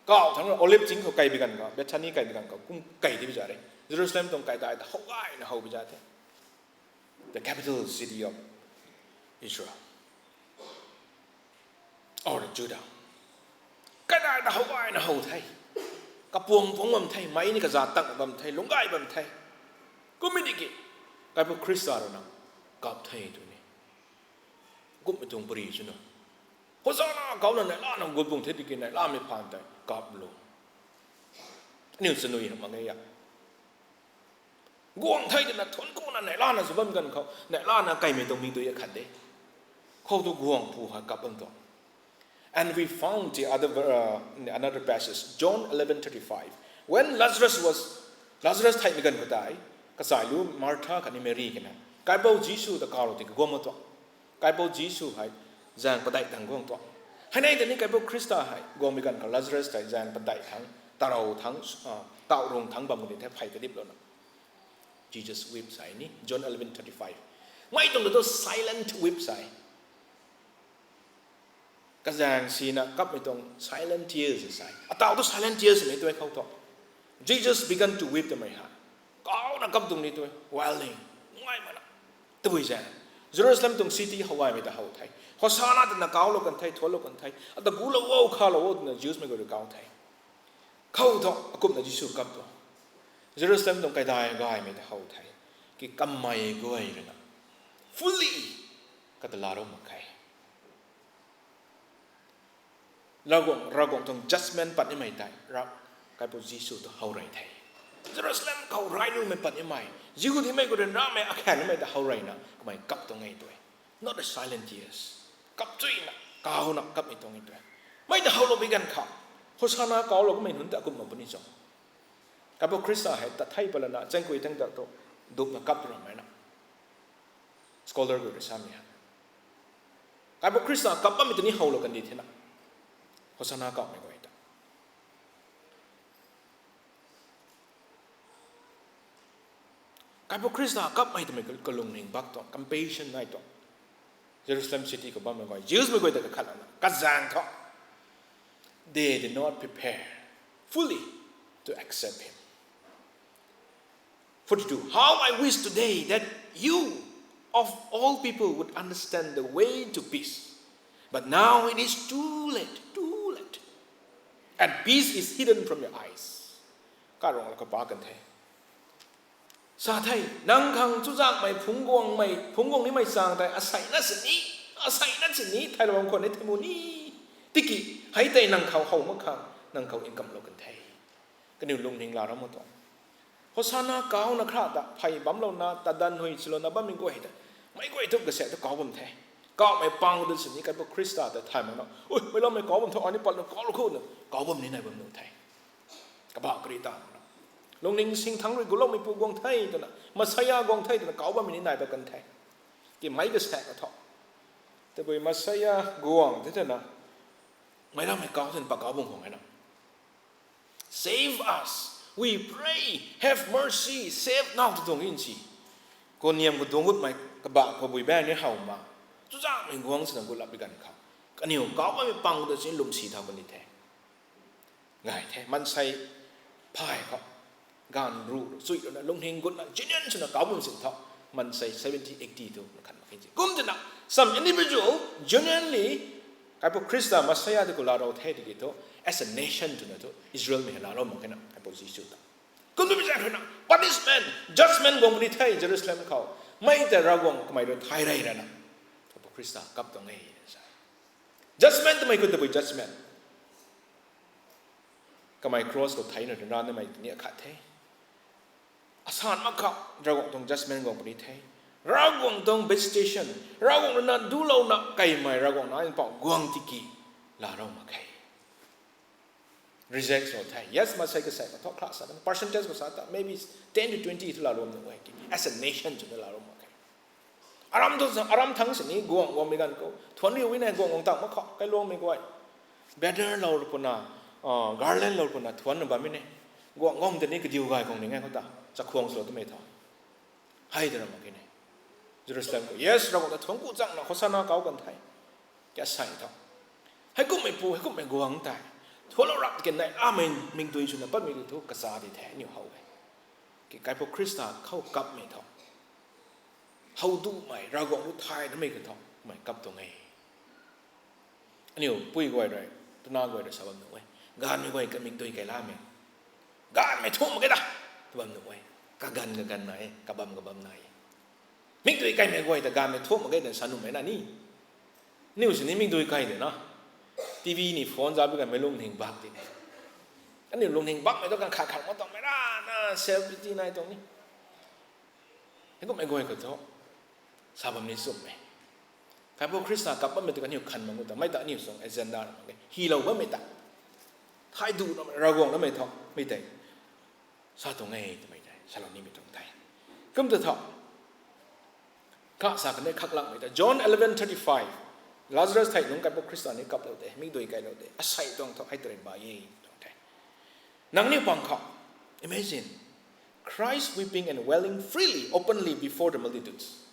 Kau thangc Olive ching khou kai bi ganv khou, Bethany kai bi ganv khou, kum kai di bi za re. Jerusalem tuang kaidai ta how gayna how bi za the. The capital city of Israel. Or Judah. Kaidai ta how gayna how the. Kapuang puang bam the, mei ni kazat tang bam the, lungc gay bam the. Kum mi tiki, Kaipou Khrista rui na kap the tw ni. Kummei tuang pari swna, Hosanna kauna neihlana gut bung the tiki neihlamei phaan tei kap lu. Aniu chanui mak e a. Guang the twna thuanc kuna neihlana sw bam ganv khou, neihlana kaimei tuang mi tui akhat de. Khou tu guang pu hei kap bam tuang. And we found the other, uh, another passage, John eleven thirty-five. When Lazarus was, Lazarus theihmei ganv khou tei, kachai lu Martha khatni Mary kina, Kaipou Jisu ta kaw tiki guang mak tuang. Kaipou Jisu hei zaeng padeih thangc guang tuang. Hei nei tei ni Kaipou Khrista hei guangmei ganv khou Lazarus tei zaeng padeih thangc, tarou thangc, uh, tauh rung thangc bam kani the phey kadiplouna. Jesus weeps hei ni, John eleven thirty-five. Mei tuang tu silent weeps hei. Kazaeng sina kapmei tuang silent tears sa e. Atau tu silent tears mei tu e khou thu. Jesus began to weep twmei hei, kauna kap tuang ni tu e, wailing, ngai mana. Tabui zaeng, Jerusalem tuang city how gaymei ta how the. Hosanna twna kaulou kan the, thuanclou kan the. Ata gulou o, khalou o twna Jews mei guay rui kau the. Khou thu akumhna Jisu kap tuang. Jerusalem tuang kaidai gaymei ta how the. Ki kamei guay rui na fully kata laalou mak khe. Ravguangc, Ravguangc tuang judgment pat nimei tei, Rav, Kaipou Jisu tu how rey the. Jerusalem khou rai numei pat nimei, Jihudimei khou ryanramei akhan nimei ta how reyna kamei kap tuang e tu e. Not a silent tears. Kap chuyna, kauna kapmei tuang e tu e. Mei ta howlou bi ganv khou, Hosanna kaulou kummei nunc ta akumhna puni cho? Kaipou Khrista hei ta thei palana chaengkui thangc ta tu dupna kap ramei na. Scholar guay rui samei hei, Kaipou Khrista kap bammei ta ni howlou kandi thena, Hosanna kaumei guay ta. Kaipou Khrista kapmei twmei kalungning bak tuang, compassion nai tuang. Jerusalem city khou bammei guay, Jews mei guay ta kakhatna, kazaeng thu, they did not prepare fully to accept him. Forty-two. How I wish today that you, of all people, would understand the way to peace. But now it is too late, too late. And peace is hidden from your eyes. Karung la kapa kan the. Sa the, nang khang chuzaenghmei phungc guangmei, phungc guang nimei chaeng tei aseina sini, aseina sini thailou bam khwan ni thei mu ni. Tiki, hei tei nang khou how mak khang, nang khou nkamlou kan the. Kaniw lungning laa ram mak tuang. Hosanna kauna khra ta phey bamlouna, tadanv hui swlouna bammei guay ta, meic guay thu kasaek thu kau bam the. Kaumei pang ta sini Kaipou Khrista ta thay makna, ui, meic lammei kau bam thu, ai ni patna kaulou khou na, kau bam ni nai bam nuh the. Kabah kari ta makna, lungning singthangc rui guloumeipu guang the twna, Messiah guang the twna kau bammei ni nai bam kan the. Ki meic kasaek ka thu, tabui Messiah guang the twna, meic lammei kau twna pa kau bam khwan e na. Save us, we pray, have mercy, save now, tw tuang e si. Kaniam khou duang gutmei kabah khou bui baeng ni how ma, chuzaenghmei guang swna gutlap bi ganv khou, kaniw kau bammei pang ta sini lwmsi thau kan di the. Gay the, maansei phay khou, gaanv ruh chuy ruina lungning gutna genuine swna kau bam sin thu, maansei seventy, eighty tu na khat mak khe si. Kum twna, some individual genuinely Kaipou Khrista Messiah tu khou laa rou the tiki thu, as a nation twna thu Israelmei hei laa rou mak khe na Kaipou Jisu ta. Kum twmei zaeng ruina punishment, judgment guang puni the Jerusalem khou. Mei ta Ravguangc kamei rui thay rey rana, Kaipou Khrista kap tuang e sa. Judgment twmei khou tabui judgment, kamei cross khou theina ryanra nimei ni akhat the. Asan mak khou Ravguangc tuang judgment guang puni the. Ravguangc tuang visitation, Ravguangc rui na dulouna kaimei Ravguangc na mpouh guang tiki laa rou mak khe. Reject sw the. Yes, maansei kasaek ka thu kha sa, percentage khou sa ta maybe ten to twenty thu laa rou nuh e ki, as a nation twna laa rou mak khe. Aram thu, aram thangc sini guang guangmei ganv khou thuanc riu e na, guang guang tang mak khou kailuangmei guay, banner lou puna, garland lou puna thuancna bammei ne. Guang guang tei ni kadiu gay khang ni ngai khou ta chakhwang swlou twmei tho. Hei ta ram mak khe ne. Jerusalem khou, yes, Ravguangc ta thuanc ku changna Hosanna kau kan the. Kasa tho. Heikummeipu, heikumhmei guang tei Thuanlou rap tiki nai amei mikdui swna patmei tu thu kacha di the aniu how e. Ki Kaipu Khrista khou kapmei tho. How dumei, Ravguangc lu thay namei ka tho, mei kap tuang e. Aniu pui guay rui, tuna guay rui sa bam nuh e. Gaanvmei guay kamikdui kailamei. Gaanvmei thu mak ge da, tw bam nuh e. Kaganv kaganv nai e, kabam kabam nai e. Mikdui kaimei guay ta gaanvmei thu mak ge da sa nuhmei na ni. Aniu sini mikdui kai de na. T V ni phone za bi kanmei lungning bak ti. Aniu lungning bakmei tu kan khat khat ma tuangmei ra na self pity nai tuang ni. Hei kummei guay khou thu, sa bam ni chumh e. Kaipu Khrista kap bammei tu kaniw khan mak gu ta, mei ta aniu suang agenda mak e. Hilou bammei ta. Thai du na Ravguangc namei tho, mei tei. Sa tuang e twmei tei salou nimei tuang the. Kum ta tho. Kha sa kan de khaklakmei ta. John eleven thirty-five. Lazarus thei nungc Kaipu Khrista ni kaplou de, mikdui kailou de. Asei tuang tho, hei taren ba e tuang the. Nangniw pang khou, imagine, Christ weeping and wailing freely, openly before the multitudes.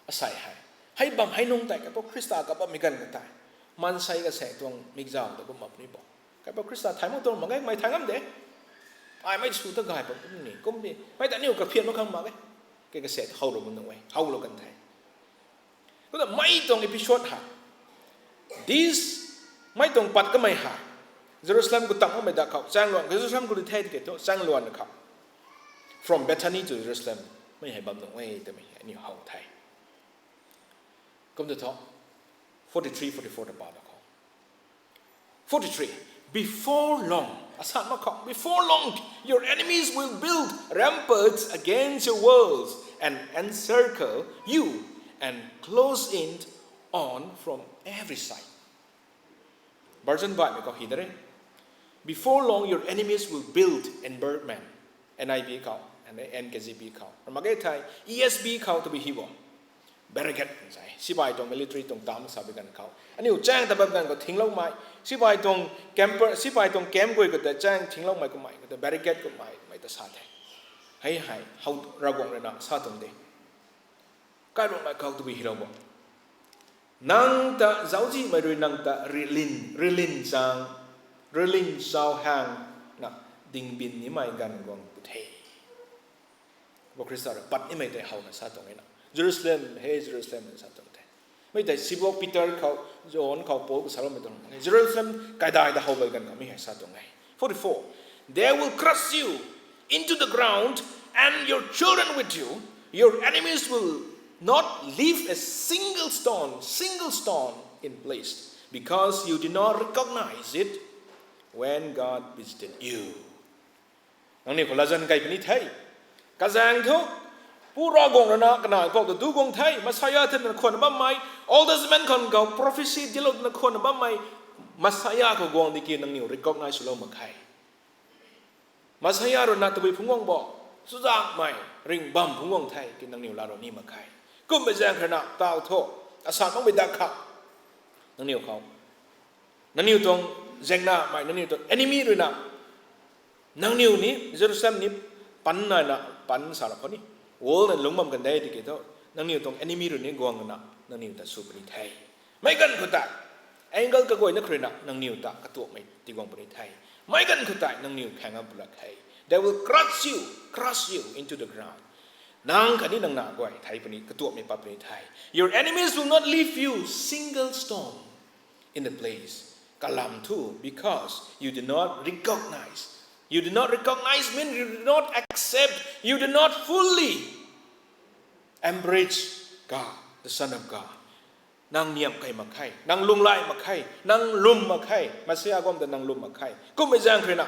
Asei hei, hei bam hei nungc tei Kaipu Khrista kap bammei ganv ka tei, maansei kasei tuang mikzau ta kum bam ni bo. Kaipu Khrista thay mak tuang mak ge, mei thay ngam de. Ai mei sw ta gay bam kum ni, kum ni. Mei ta aniu kaphian mak khang mak ge. Ke kasei ta howlou bam nung e, howlou kan the. Kumna mei tuang episode hei, this, mei tuang pat kamei hei, Jerusalem khou tang makmei da khou, chaengluan, Jerusalem khou di the tiki thu, chaengluan khou. From Bethany to Jerusalem, mei hei bam nung e twmei aniu how the. Kum ta tho, forty-three, forty-four ta pa da khou. Forty-three. Before long, asan mak khou, before long, your enemies will build ramparts against your walls and encircle you and close in on from every side. Version baihmei khou hei de re. Before long, your enemies will build embankment. N I V khou, and N K J V khou. Mak ge thei, E S V khou tabui hei bo. Barricade sa e. Sipai tuang military tuang tam sa bi ganv khou. Aniu chaeng ta bam ganv khou thingloumei. Sipai tuang camper, sipai tuang camp guay khou ta chaeng thingloumei kummei, khou ta barricade kummei, mei ta sa the. Hei hei, how Ravguangc rui na sa tuang de. Kailuangmei khou tabui hei lou bo. Nang ta zauczihmei rui nang ta rilin, rilin chang, rilin chau hang na dingbin nimei ganv guang pu the. Bo Khrista rui pat nimei tei howna sa tuang e na. Jerusalem, he Jerusalem, sa tuang the. Mei tei sibok Peter khou, John khou, Paul khou saloumei tuang e. Jerusalem kaidai ta how bam ganv khou mi hei sa tuang e. Forty-four. They will crush you into the ground and your children with you. Your enemies will not leave a single stone, single stone in place, because you did not recognize it when God visited you. Nangniw khou latzan kai puni the. Kazaeng thu, Pu Ravguangc rui na kanac pou ta du guang the, Messiah thena khwanna bammei, Old Testament khang khou prophecy dinclou twna khwanna bammei, Messiah khou guang di ki nangniw recognize swlou mak khe. Messiah rui na tabui phungc guang bo, chuzaenghmei ringhbam phungc guang the ki nangniw laalou ni mak khe. Kummei zaeng kha rui na taw thu, asan makmei dak khou, nangniw khou, nangniw tuang zaengnamei, nangniw tuang enemy rui na, nangniw ni Jerusalem ni pan naina, pan salou khou ni, wall na lungc bam kan de tiki thu, nangniw tuang enemy rui ni guang na nangniw ta sw puni the. Meic ganv khou tei, angle kaguayna khou rui na nangniw ta katuakmei tiguang puni the. Meic ganv khou tei nangniw khaeng ngam pw lak khe. They will crush you, crush you into the ground. Nang khatni nang na guay thei puni, katuakmei pat puni the. Your enemies will not leave you single stone in the place. Kalam thu, because you do not recognize. You do not recognize means you do not accept, you do not fully embrace God, the Son of God. Nang niamh key mak khe, nang lunghlaic mak khe, nang lwm mak khe, Messiah guam ta nang lwm mak khe. Kummei zaeng kha rui na,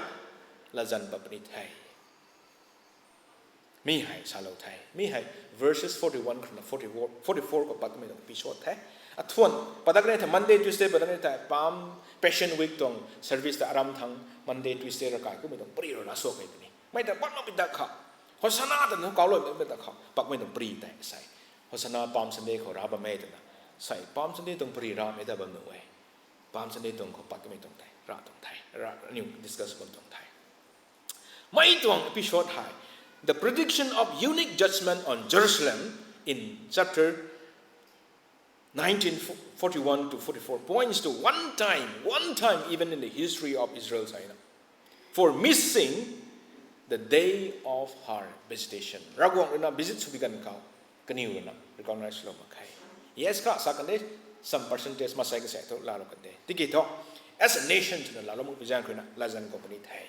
latzan pat puni the. Mi hei salou the. Mi hei verses forty-one khou na forty-four, forty-four khou pat kamei tuang episode the. Athuan, padak ni the Monday, Tuesday, padak ni the Palm, Passion Week tuang service ta aram thangc Monday, Tuesday ravkai kummei tuang pari rui na suak key puni. Mei ta pat makmei dak khou, Hosanna ta nu kawlou makmei dak khou, pat kamei tuang pari tei sei. Hosanna Palm Sunday khou ra bammei twna. Sei Palm Sunday tuang pari ramei ta bam nuh e. Palm Sunday tuang khou pat kamei tuang the, ra tuang the, ra, aniu discuss bam tuang the. Mei tuang episode hei, the prediction of unique judgment on Jerusalem in chapter nineteen forty-one to forty-four points to one time, one time even in the history of Israel, sa na, for missing the day of her visitation. Ravguangc rui na visit sw bi ganv khou, kaniw rui na recognize lou mak khe. Yes, kha sa kan de, some percentage masei kasei thu laalou kan de. Tiki thu, as a nation twna laalou mak pi zaeng khou na, latzan khou puni the.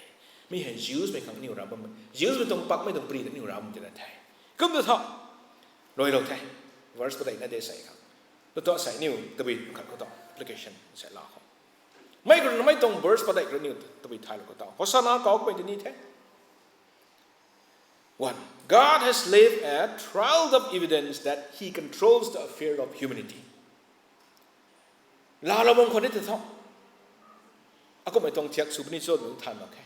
Mi hei Jews mei khang niw ram bam, Jews mei tuang pakmei tuang pri ta niw ram tina the. Kum tu tho, luailou the. Verse padeih na de sei khang. Tu tu sei niw tabui khat khou ta application sei la khou. Mei khou na mei tuang verse padeih khou niw tabui thaylou khou ta. Hosanna kau kummei tini the. One, God has left a trail of evidence that he controls the affair of humanity. Laalou bam khou ni ta tho. Akummei tuang thiak sw puni cho twmei thay mak khe.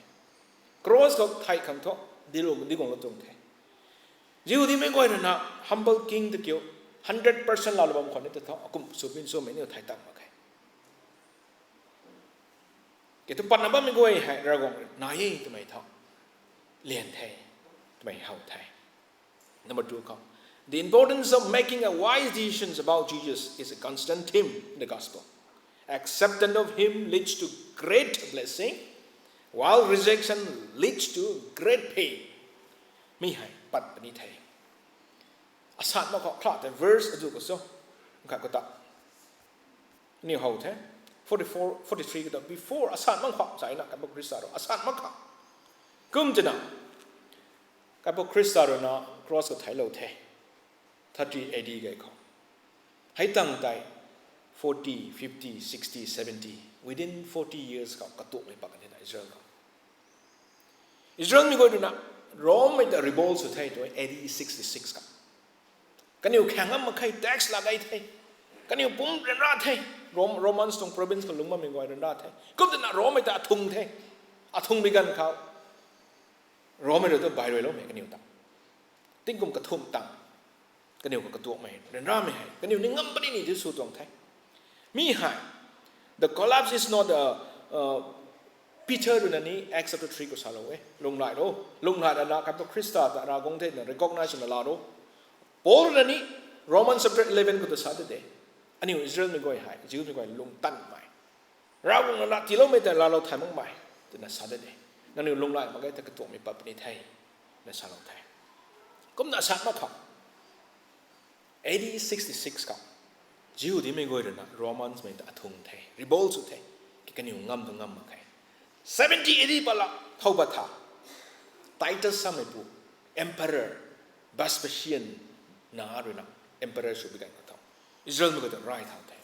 Cross khou thai khang thu, dilung, diguanglou tuang the. Jihudimei guay rui na humble king ta kiu, hundred percent laalou bam khou ni ta tho, akum sw puni cho mei niw thay tak mak khe. Kei thu patna bammei guay hei Ravguangc nai e twmei thu lian the, twmei how the. Number two khou, the importance of making a wise decisions about Jesus is a constant theme in the gospel. Acceptance of him leads to great blessing, while rejection leads to great pain. Mi hei pat puni the. Asat mak khou kha tei verse azu khou so, khat khou ta, aniw how the, forty-four, forty-three khou ta, before asat mak khou sa na, Kaipu Khrista rui asat mak khou, kum tina, Kaipu Khrista rui na cross khou theilou the, thirty A D gay khou. Hei tang tei forty, fifty, sixty, seventy, within forty years khou katuakmei pat kan the na Israel khou. Israelmei guay rui na Rommei ta revolt sw the tu A D sixty-six khou. Kaniw khaeng ngam mak khe, tax la gay the. Kaniw pum ryanra the. Rom-, Romans tuang province khou lungc bammei guay ryanra the. Kum tina Rommei ta athung the. Athung bi ganv khou Rommei rui tu bai ruiloumei kaniw ta. Tingkum kathumh tang kaniw khou katuakmei ryanramei hei kaniw ni ngam puni ni ti sw tuang the. Mi hei, the collapse is not a, Peter rui na ni Acts chapter three khou salou e, lunghlaic ro, lunghlaic rana Kaipu Khrista ta Ravguangc the na recognize na laa ro. Paul rui na ni Romans chapter eleven khou ta sa de de. Aniw Israelmei guay hei Jewmei guay lungtanmei, Ravguangc na laa tiiloumei ta laalou thay makmei twna sa de de. Nangniw lunghlaic mak ge ta katuakmei pat puni the, na salou the. Kumna asat mak khou, A D sixty-six khou, Jihudimei guay rui na Romansmei ta athung the, revolt sw the, ki kaniw ngam tu ngam mak khe. Seventy A D pat la, thow pat tha, Titus sameipu, emperor, Vespasian, na rui na, emperor sw bi ganv khou tho, Israelmei guay ta rai thau the.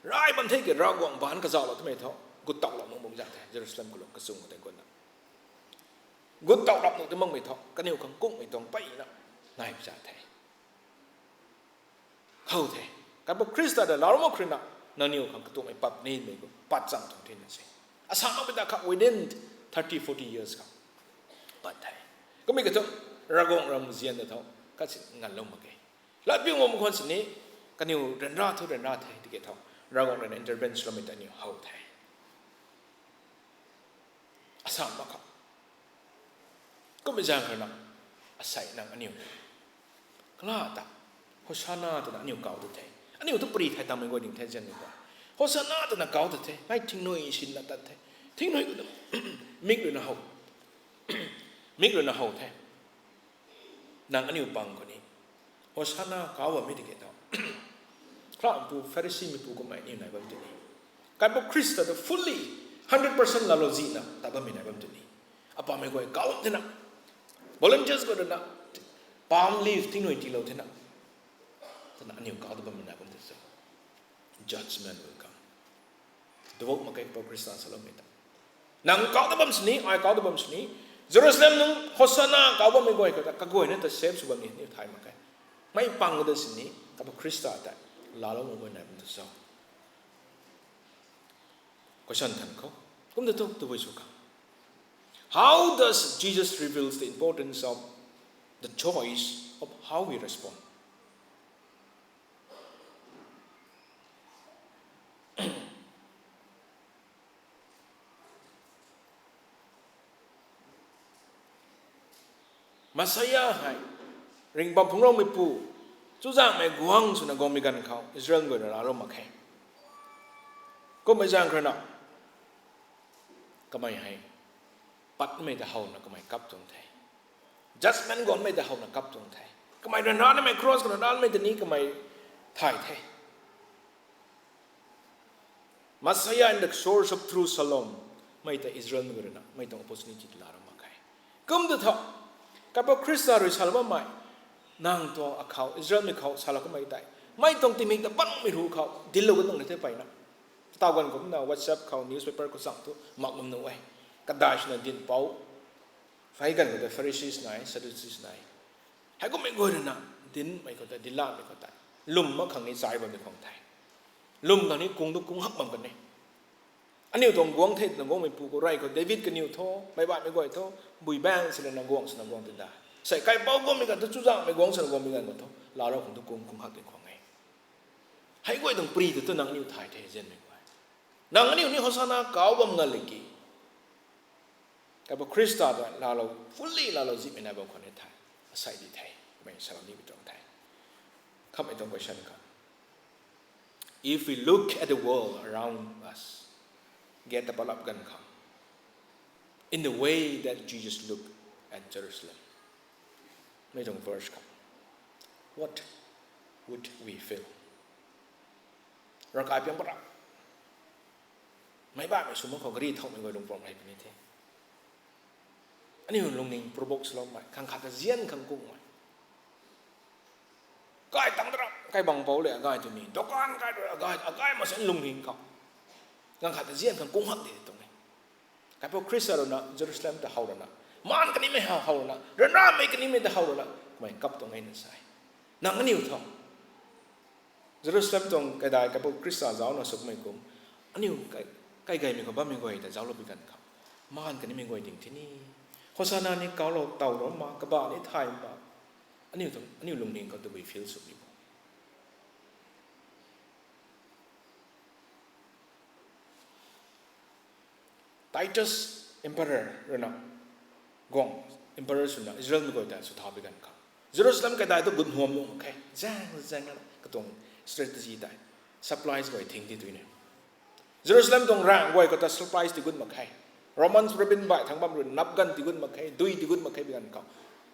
Rai bam the ki Ravguangc baanc kazauhlou twmei thu, gut tauhlou nuh mak za the, Jerusalem kalung kachung tei gutna. Gut tauhlou nuh ti makmei thu, kaniw khang kungmei tuang peyna, nai za the. How the. Kaipu Khrista ta laalou mak khou rui na, nangniw khang katuakmei pat nimei khou, pat chang tuang thina se. Asat makmei ta kha within thirty, forty years khou pat the. Kummei kathu, Ravguangc ram zian ta tho, kasi nganlou mak ge. Latpiu ngam khwan sini, kaniw ryanra thu ryanra the, tiki tho, Ravguangc rui na intervention loumei ta aniw how the. Asat mak khou. Kummei zaeng khou na, asei nang aniw. Kala ta, Hosanna twna aniw kau ta the. Aniw tu pari thei tammei guay ning the zian ni ta. Hosanna twna kau ta the, ngai thingnui sinna tat the. Thingnui khou tu, mik rui na how. Mik rui na how the. Nang aniw pang khou ni, Hosanna kau bammei tiki tho, Khrangpu Pharisimeipu kummei aniw nai bam tini. Kaipu Khrista ta fully, hundred percent laalou zihna ta bammei nai bam tini. Apammei guay kau bam thena, volunteers guay rui na, palm leaf thingnui tiilou thena, twna aniw kau ta bammei nai bam tini. Judgment will come. Duvok mak khe Kaipu Khrista saloumei ta. Nang kau ta bam sini, ai kau ta bam sini, Jerusalem nung Hosanna kau bammei guay khou ta, kaguayna ta save sw bam ni, ni thay mak khe. Mei pang ta sini, Kaipu Khrista ta laalou makmei nai bam tu cho? Question than khou. Kum ta tu, tabui sw khang. How does Jesus reveals the importance of the choice of how we respond? Messiah hei, ringhbam phungcloumeipu, Chuzaenghmei guang swna guangmei ganv khou Israel guay rui laalou mak khe. Kummei zaeng khou rui na, kamei hei patmei ta howna kamei kap tuang the. Judgment guangmei ta howna kap tuang the. Kamei ryanra nimei cross khou ryanra nimei ta ni kamei thay the. Messiah and the source of true shalom. Mei ta Israel mei rui na mei tuang opportunity ta laalou mak khe. Kum tu tho, Kaipu Khrista rui salou bammei, nang tuang akhou, Israel mei khou salou kamei tei, mei tuang tingmik ta panmei ru khou dinclou kan tuang ni the mpeyna. Taw ganv kumna WhatsApp khou, newspaper khou chang thu mak bam nuh e. Kadai swna dinhpouc, phey ganv khou ta Pharisees nai, Sadducees nai. Heikummei guay rui na dincmei khou ta, dinclatmei khou ta, lwm mak khang ni chai bammei khang the. Lwm khang ni kung tu kung hak bam kan e. Aniu tuang guang the twna guangmeipu khou rey khou David kaniw thu, meic baihmei guay thu, bui bang sw lana guang swna guang tin da. Sei kaipouc guangmei ganv thu, chuzaenghmei guang swna guangmei ganv khou thu, laalou khang tu kung, kung hak tin khwang e. Hei guay tuang pri ta tu nang aniu thay the, nzianmei guay. Nang aniu ni Hosanna kauc bam nga leki, Kaipu Khrista ta laalou, fully laalou zihmei nai bam khwan ni the. Asei di the, mei salou ni bi tuang the. Khamhmei tuang question khou, if we look at the world around us, gate ta palap ganv khou, in the way that Jesus looked at Jerusalem, mei tuang verse khou, what would we feel? Ravkai piang para, meic baihmei sw mak khou gari thauhmei guay lung pam hei puni the. Aniu lungning provoke swloumei, khang khat ta nzian khang kungmei. Kai tang dara, kai bang pou le agay tw ni, dukan kai rui agay, agay masen lungning khou, khang khat ta nzian khang kung hak di tuang e. Kaipu Khrista rui na Jerusalem ta how rana, maan kanimei how, how rana, ryanramei kanimei ta how rana, kamei kap tuang e na sa e. Nang aniu tho, Jerusalem tuang kaidai Kaipu Khrista zaucna sw kamei kum, aniu kai, kaigeimei khou bammei guay ta zauclou bi ganv khou, maan kanimei guay ding thini, Hosanna ni kauclou taw ro ma, kabah ni thay ma, aniu tuang, aniu lungning khou tabui feel sw ni bo? Titus emperor rui na, guang emperor swna Israelmei guay ta sw thau bi ganv khou, Jerusalem kaidai tu gut nuam nuh mak khe, zaeng zaeng na katuang strategy tei, supplies guay thing ti tui ne. Jerusalem tuang raengc guay khou ta supplies ti gut mak khe. Romans rui bin baih thangc bam rui nap ganv ti gut mak khe, dui ti gut mak khe bi ganv khou,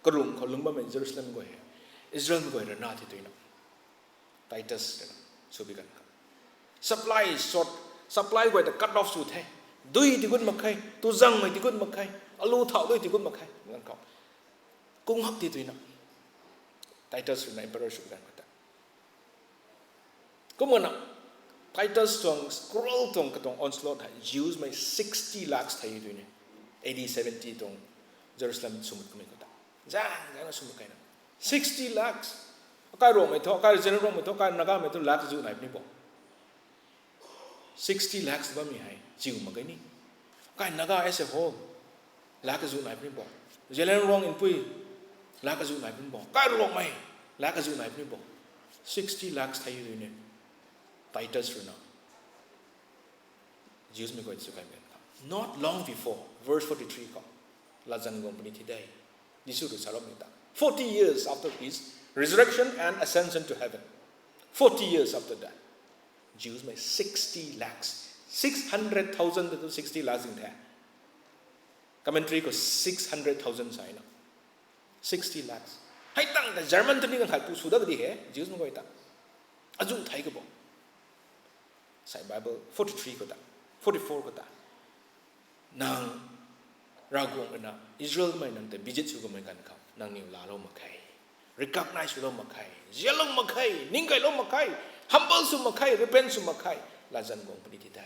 kalung khou lung bammei Jerusalem guay hei Israelmei guay rui na ti tui na, Titus rui na sw bi ganv khou, supply short, supply guay ta cut off sw the. Dui ti gut mak khe, tuzangmei ti gut mak khe, alu thau dui ti gut mak khe ganv khou, kung hak ti tui na, Titus rui na emperor sw bi ganv khou ta, kumna Titus tuang cruel tuang katuang onslaught hei Jewsmei sixty lakhs thei tui ne. A D seventy tuang Jerusalem swmut kamei khou ta, zaeng zaeng na swmut keyna, sixty lakhs. Akai Ruangmei thu, akai Zeliangrongmei thu, akai Nagamei thu lakh zu nai puni bo. Sixty lakhs bammei hei chiu mak ge ni. Akai Naga as a whole lakh kazu nai puni bo. Zeliangrong Inpui lakh kazu nai puni bo. Kai Ruangmei lakh kazu nai puni bo. Sixty lakhs thei rui ne, Titus rui na Jewsmei guay sw kai men khou. Not long before, verse forty-three khou, latzan guang puni thi de. Jisu rui saloumei ta, forty years after his resurrection and ascension to heaven, forty years after that, Jewsmei sixty lakhs, six hundred thousand tu sixty lakhs ding the. Commentary khou six hundred thousand sa na, sixty lakhs. Hei tang ta German tu ni ganv khat pu sw dat di he, Jewsmei guay ta, azu thei kabo. Sai Bible forty-three khou ta, forty-four khou ta, nang Ravguangc rui na Israelmei nang ta visit sw kamei ganv khou nangniw laalou mak khe, recognize swlou mak khe, zialou mak khe, ningkailou mak khe, humble sw mak khe, repent sw mak khe, latzan guang puni thi de.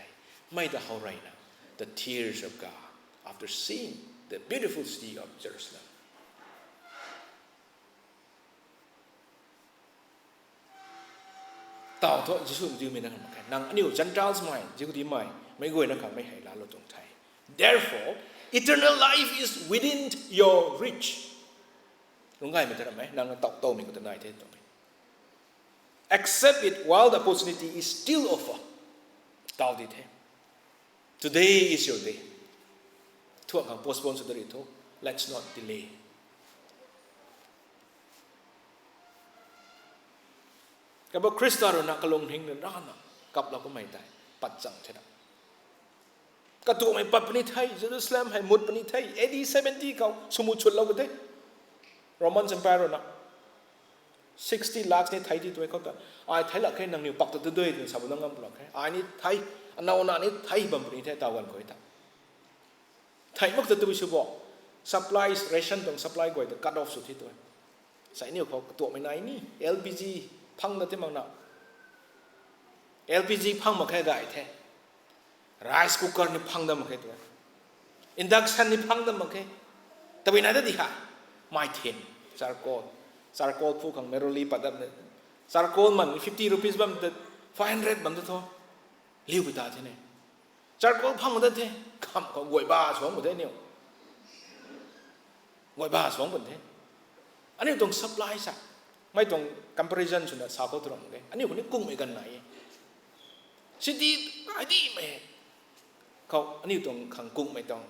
Mei ta how reyna, the tears of God after seeing the beautiful city of Jerusalem. Tau thu Jisu Jihudimei na khang mak khe, nang aniu Gentilesmei, Jihudimei, meic guayna khang mei hei laalou tuang the. Therefore, eternal life is within your reach. Lungc gaymei ta ramei, nang na tau towmei khou ta nai the tuang e. Accept it while the opportunity is still offer. Tau di the. Today is your day. Thuak khang postpone sw da ri tho. Let's not delay. Kaibo Khrista rui na kalung hing rui rana kaplou kamei tei pat chang the na. Katuakmei pat puni the, Jerusalem hei mut puni the, A D seventy khou swmut chutlou ka the. Roman Empire rui na sixty lakhs ni thei ti tuai khou ta, ai thei lak khe, nangniw pak ta tu dui twna sa bu na ngam lak khe. Ai ni thei, anauna ni thei bam puni the, taw ganv khou ta. Thei mak ta tu sw bo, supplies, ration tuang supply guay ta cut off sw the tuai. Sai niw khou katuakmei nai ni, L P G phang na ti mak na. L P G phang mak khe gay the. Rice cooker ni phang dam mak khe tuai. Induction ni phang dam mak khe. Tabui nai ta di ha. Mai thin, charcoal. Charcoal phu khang meruli pat dam de. Charcoal man fifty rupees bam de, five hundred bam de tho. Liu pui ta the ne. Charcoal phang da the. Kham khou guay ba suang bu the niw. Guay ba suang bun the. Aniu tuang supply sa. Mei tuang comparison swna sa khou tu ram ke. Aniu khou ni kungmei ganv nai e. City, ai di mei. Khou, aniu tuang khang kungmei tuang.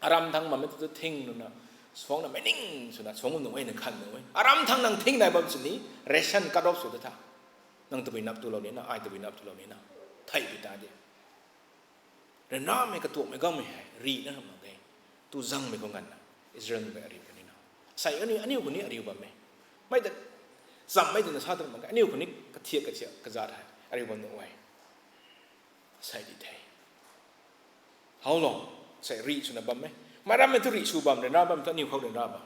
Aram thang mamei tu thing nuna. Suang na mei ning swna, suang nu e na khan nu e. Aram thang nang thing nai bam sini, ration cut off sw ta tha. Nang tabui nap tu lou ni na, ai tabui nap tu lou ni na. Thei pi ta de. Ryanramei katuakmei gangmei hei, rih na ram mak ge. Tu zangmei khou nganvna, Israelmei ariu kani na. Sai aniu, aniu khou ni ariu bam e. Mei ta, chammei twna sa tu mak ge. Aniu khou ni kathiak kathiak kazat hei, ariu bam nuh e. Sai di the. How long? Sai rih swna bam e. Mei rammei tu rih sw bam, ryanra bam tu aniu khou ryanra bam.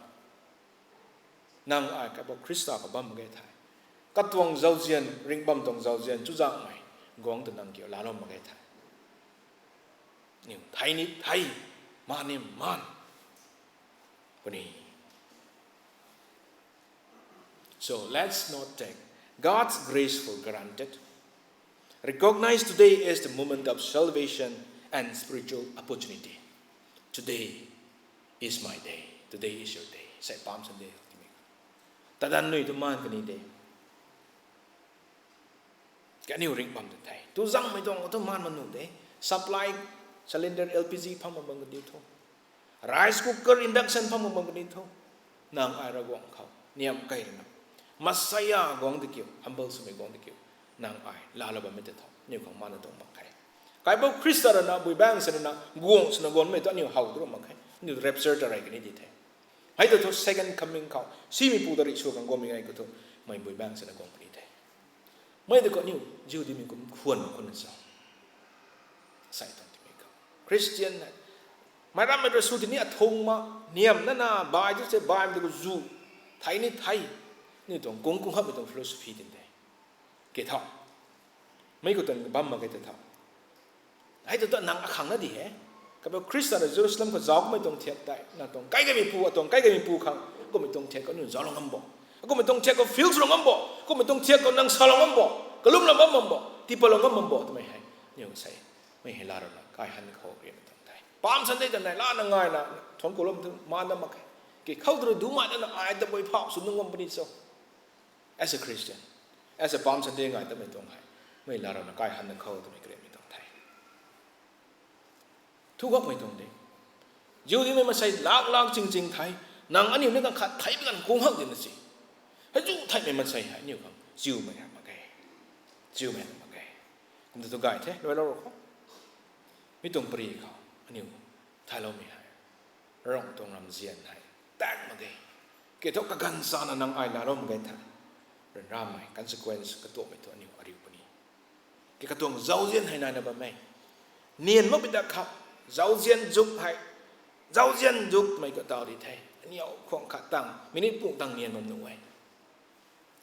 Nang ai Kaibo Khrista khou bam mak ge thei. Katuang zauzian, ringh bam tuang zauzian, chuzaenghmei guangc ta nang kiu laalou mak ge thei. Niw thei ni thei, maan ni maan. Puni. So let's not take God's grace for granted. Recognize today as the moment of salvation and spiritual opportunity. Today is my day. Today is your day. Sai Palm Sunday. Tadan nui tu maan kani de. Kaniw ringh bam tu the. Tu zangmei tuang khou tu maan mak nuh de. Supply cylinder L P G pham mak bam kani thu. Rice cooker, induction pham mak bam kani thu. Nang ai Ravguangc khou niam key rana, Messiah guangc di kiu, humble swmei guangc di kiu. Nang ai laalou bammei tei tho. Aniu khang mana tuang mak khe. Kaibo Khrista rana, bui bang sini na, guangc swna guangmei tu aniu how tu ram mak khe. Aniu rapture ta rey kani di the. Hei tu thu second coming khou, simeipu ta rih sw khang guangmei ngai khou thu, mei bui bang sini guang puni the. Mei di khou aniu, Jihudimei kum khwan mak khwan na sa. Sai tuang timei khou. Christian hei. Mei rammei rui sw tini athung ma, niam nana, bai tu se bai, mei di khou zu. Thei ni thei. Ni tuang kung kung hapmei tuang philosophy tin de. Ke tho. Mei khou tuang bam mak khe tei tho. Hei tu tu nang akhang na di he. Kaibo Khrista rui Jerusalem khou zauc kummei tuang thiak tei. Nang tuang kai kaimeipu, atuang kai kaimeipu khang. Kummei tuang thiak khou niu zauclou ngam bo. Kummei tuang thiak khou feel swlou ngam bo. Kummei tuang thiak khou nang salou ngam bo. Kalumlou ngam bam bo. Tipatlou ngam bam bo twmei hei. Niw sei. Mei hei laa rana, kai han khou rian tuang tei. Palm Sunday ta nai lana ngaina, thuanc kulum tu maan na mak khe. Ke khou tu rui dumei na ai tabui phau sw nung ngam puni cho. As a Christian, as a Palm Sunday ngai tamei tuang hei. Mei laa rana kai han khou twmei karianmei tuang the. Thu gakmei tuang de. Jihudimei maansei lak lak ching ching the. Nang aniu ni kan khat thei bi kan kung hak di na si. Hei zu theimei maansei hei aniu khang ziumei hak mak ge. Ziumei hak mak ge. Kum tu tu gay the, luailou ro khou. Mi tuang pari khou, aniu thailoumei hei. Ravguangc tuang ramzian hei. Tang mak ge. Ke thu kaganv chana nang ai laalou mak ge the. Ryanramei, consequence katuakmei thu aniu ariu puni. Ke katuang zauzian hei naina bammei. Nian makpui dak khou, zauzian zuk hei. Zauzian zukmei khou taw di the. Aniu khwang khat tang, minute pung tang nian bam nuh e.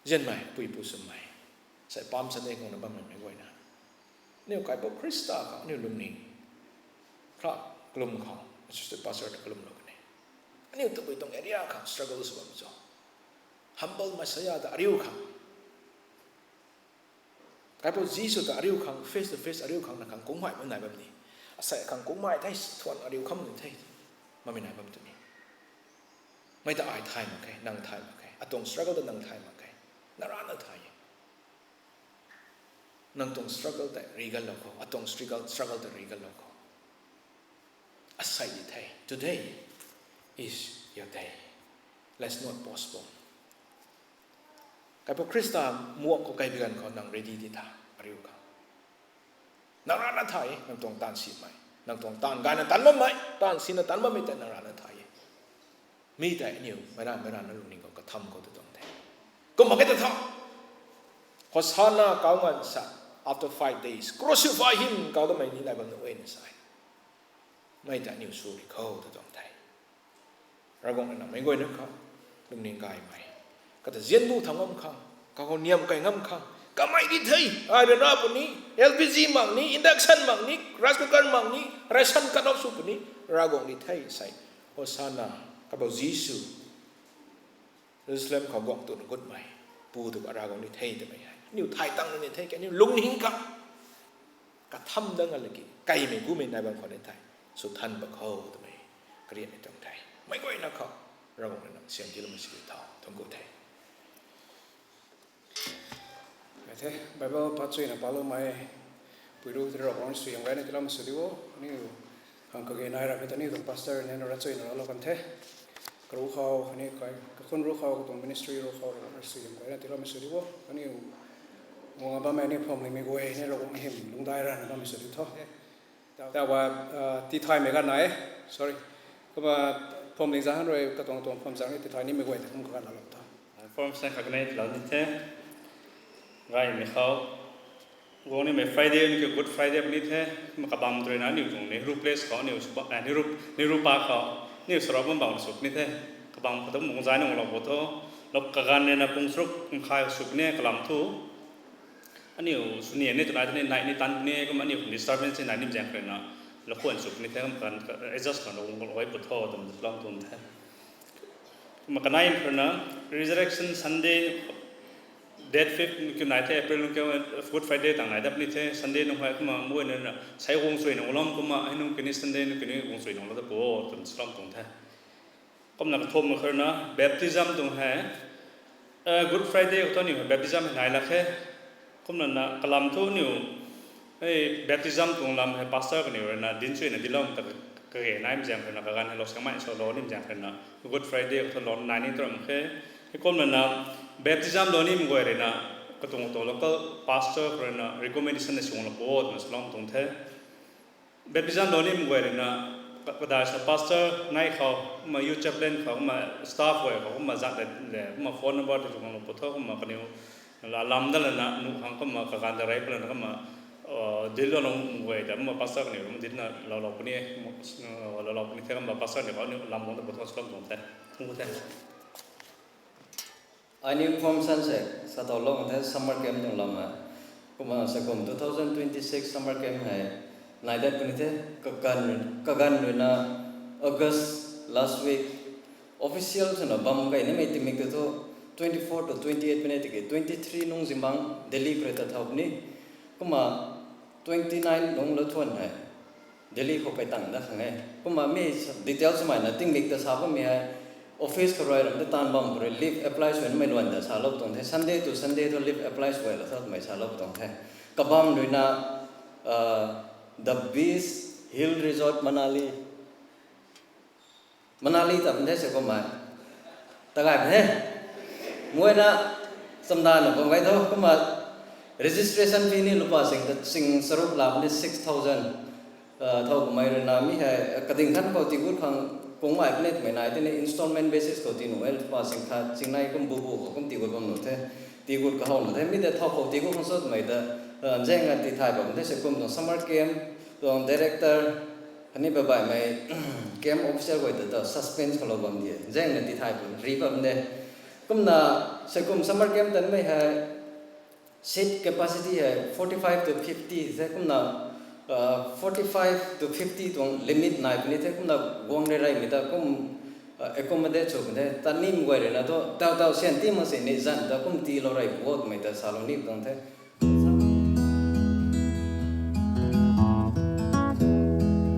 Zianmei, puipu swmei. Sai Palm Sunday khou na bammei mei guayna. Aniu Kaibo Khrista khou, aniu lungning. Kha kalum khou, assistant pastor ta kalumlou kan e. Aniu tabui tuang area khou struggle sw bam cho. Humble Messiah ta ariu khang. Kaibo Jisu ta ariu khang, face to face ariu khang, na khang kungmei bam nai bam ni. Asei khang kungmei thei, thuan ariu kham ni thei. Mamei nai bam tu ni. Mei ta ai thay mak khe, nang thay mak khe. Atuang struggle ta nang thay mak khe. Na rana thay e. Nang tuang struggle tei riganlou khou, atuang struggle, struggle tei riganlou khou. Asei di the, today is your day. Let's not postpone. Kaipu Khrista muak khou kaibi ganv khou nang ready di tha, ariu khang. Nang rana thay e, nang tuang taanv simei. Nang tuang taanv gayna taanv bammei, taanv sina taanv bammei tei nang rana thay e. Mi tei aniu, meic ra, meic rana lungning khou katham khou tu tuang the. Kum mak e ta tha. Hosanna kau nganv sa, after five days, crucify him, kau damei ni nai bam na e na sa e. Mi tei aniu sw ri khou tu tuang the. Ravguangc rui na meic guayna khou lungning gaymei, kata zian bu thang ngam khang, kakhou niam kai ngam khang, kamei di the, ai rui na puni, L P G mak ni, induction mak ni, rice cooker mak ni, ration cut off sw puni, Ravguangc di the sei, Hosanna, Kabau Jisu, Jerusalem khou guang tuna gutmei, pu tu ka Ravguangc di the twmei hei aniu thay tang ni the, aniu lungning khang katham dat nga laki, kaimei gumei nai bam khou ni thei, sw than bam khou twmei, karianmei tuang the. Meic guayna khou, Ravguangc rui na siam tiiloumei sw di tho, thangc ku the. Ai the, Bible pat chuyna paloumei, pui ru tei Ravguangc rui suaihiam gayna tiiloumei sw di o, aniu, khang kage nai ramei ta aniu tuang pastor ni na ra chuyna ralou kan the. Karu khou, khatni kai, kakhun ru khou, katuang ministry ru khou, Ravguangc rui suaihiam gayna tiiloumei sw di o, aniu, guang bammei aniu family mei guay ni Ravguangc hym lungdai rana bammei sw di tho. Tawa, tithaymei ganv nai e, sorry. Kumna family zaeng rui katuang tuang pham zaeng ni tithai nimei guay ta kum kaganv lou tho. Form sa khat kanei lou ni the. Gaymei khou, guang nimei Friday ni ki Good Friday puni the. Kumna kabam tu rui na aniu tuang Nehru Place khou, aniu, Nehru, Nehru Park khou, aniu sarou bam bam sw puni the. Kabam khou tu mungzai ni guanglou bo tho. Lou kaganv rui na pung charuk mkhai sw puni kalam thu. Aniu sw ni ni twna tei ni nai ni tan puni, kumna aniu disturbance nai ni zaeng khou rui na, lou khwan sw puni the, kumna adjust na lou guang lou e pu tho twna lou tuang the. Kumna kanei khou rui na, Resurrection Sunday, date fifth kiu nai the, April nung kiu, Good Friday tang nai dat puni the, Sunday nung hei kumna mei na, sei guang chuy nung lou kumna, hei nung kini Sunday nung kini guang chuy nung lou ta pu o twna lou tuang the. Kumna kathumhmei khou rui na, baptism tuang hei, Good Friday khou thu aniu hei baptism hei nai lak khe. Kumna na kalam thu aniu, baptism tuang lam hei pastor kaniw rui na dinc chuyna dilou ta kage naimei zaeng khou rui na kaganv hei lou siangmei sw lou nimei zaeng khou rui na, Good Friday khou thu lou nai ni tram khe. Heikumna na, baptism lou nimei guay rui na, katuang katuang local pastor khou rui na recommendation na sw guang lou pu o twna salou tuang the. Baptism lou nimei guay rui na, ka-, kadai sa pastor nai khou, kumna youth chaplain khou, kumna staff guay khou, kumna zat le, le, kumna phone number tei sw guang lou pu tho, kumna kaniw, la lam dat lana, nuh khang kumna kaganv ta rey pui lana kumna, dinclou lung guay ta, kumna pastor kaniw, kumna dincna lou lou puni, lou lou puni the, kumna pastor ni khou aniu lam guang ta pu tho salou tuang the. Thangc ku the. Ai ni form san se, sa tow lou the summer camp tuang lam e. Kumna sa kum two thousand twenty-six summer camp hei, nai dat puni the, kaganv, kaganv rui na August last week, official swna bam key nimei timik tu thu, twenty-four to twenty-eight puni tiki, twenty-three nung zingbangc Delhi khou rui ta thau puni. Kumna twenty-nine nung lou thuan hei, Delhi khou kai tang dat khang e. Kumna mi detail swmei na tingmik ta sa bammei hei, office khou rui ram ta taanv bam khou rui leave apply sw nimei luan ta salou tuang the. Sunday to Sunday thu leave apply sw lou sa twmei salou tuang the. Kabam rui na, the Beast Hill Resort Manali. Manali ta pun the se kumna. Ta gay pun the. Mei na chamdan na bam gay tho kumna registration fee ni lupa sing ta sing charuk la puni six thousand. Thau kamei rui na mi hei, kading khan khou tii gut khang kung mai puni twmei nai tini installment basis khou tii nuh e, lupa sing khat, sing nai kum bu bu khou kum tii gut bam nuh the. Tii gut kahou nuh the, mi tei thau khou tii gut khang sw twmei ta, nzaeng a tithay bam the se kum tuang summer camp, tuang director, khatni babaimei, camp officer guay ta ta suspense khou lou bam di e, nzaengna tithay bam, ri bam de. Kumna, se kum summer camp tanmei hei, seat capacity hei forty-five to fifty the, kumna, forty-five to fifty tuang limit nai puni the, kumna guang rey reymei ta kum, accommodate sw puni the, ta nimei guay rui na thu, taw taw sian ti mak sini zan ta kum tiilou rey pu o twmei ta salou ni tuang the.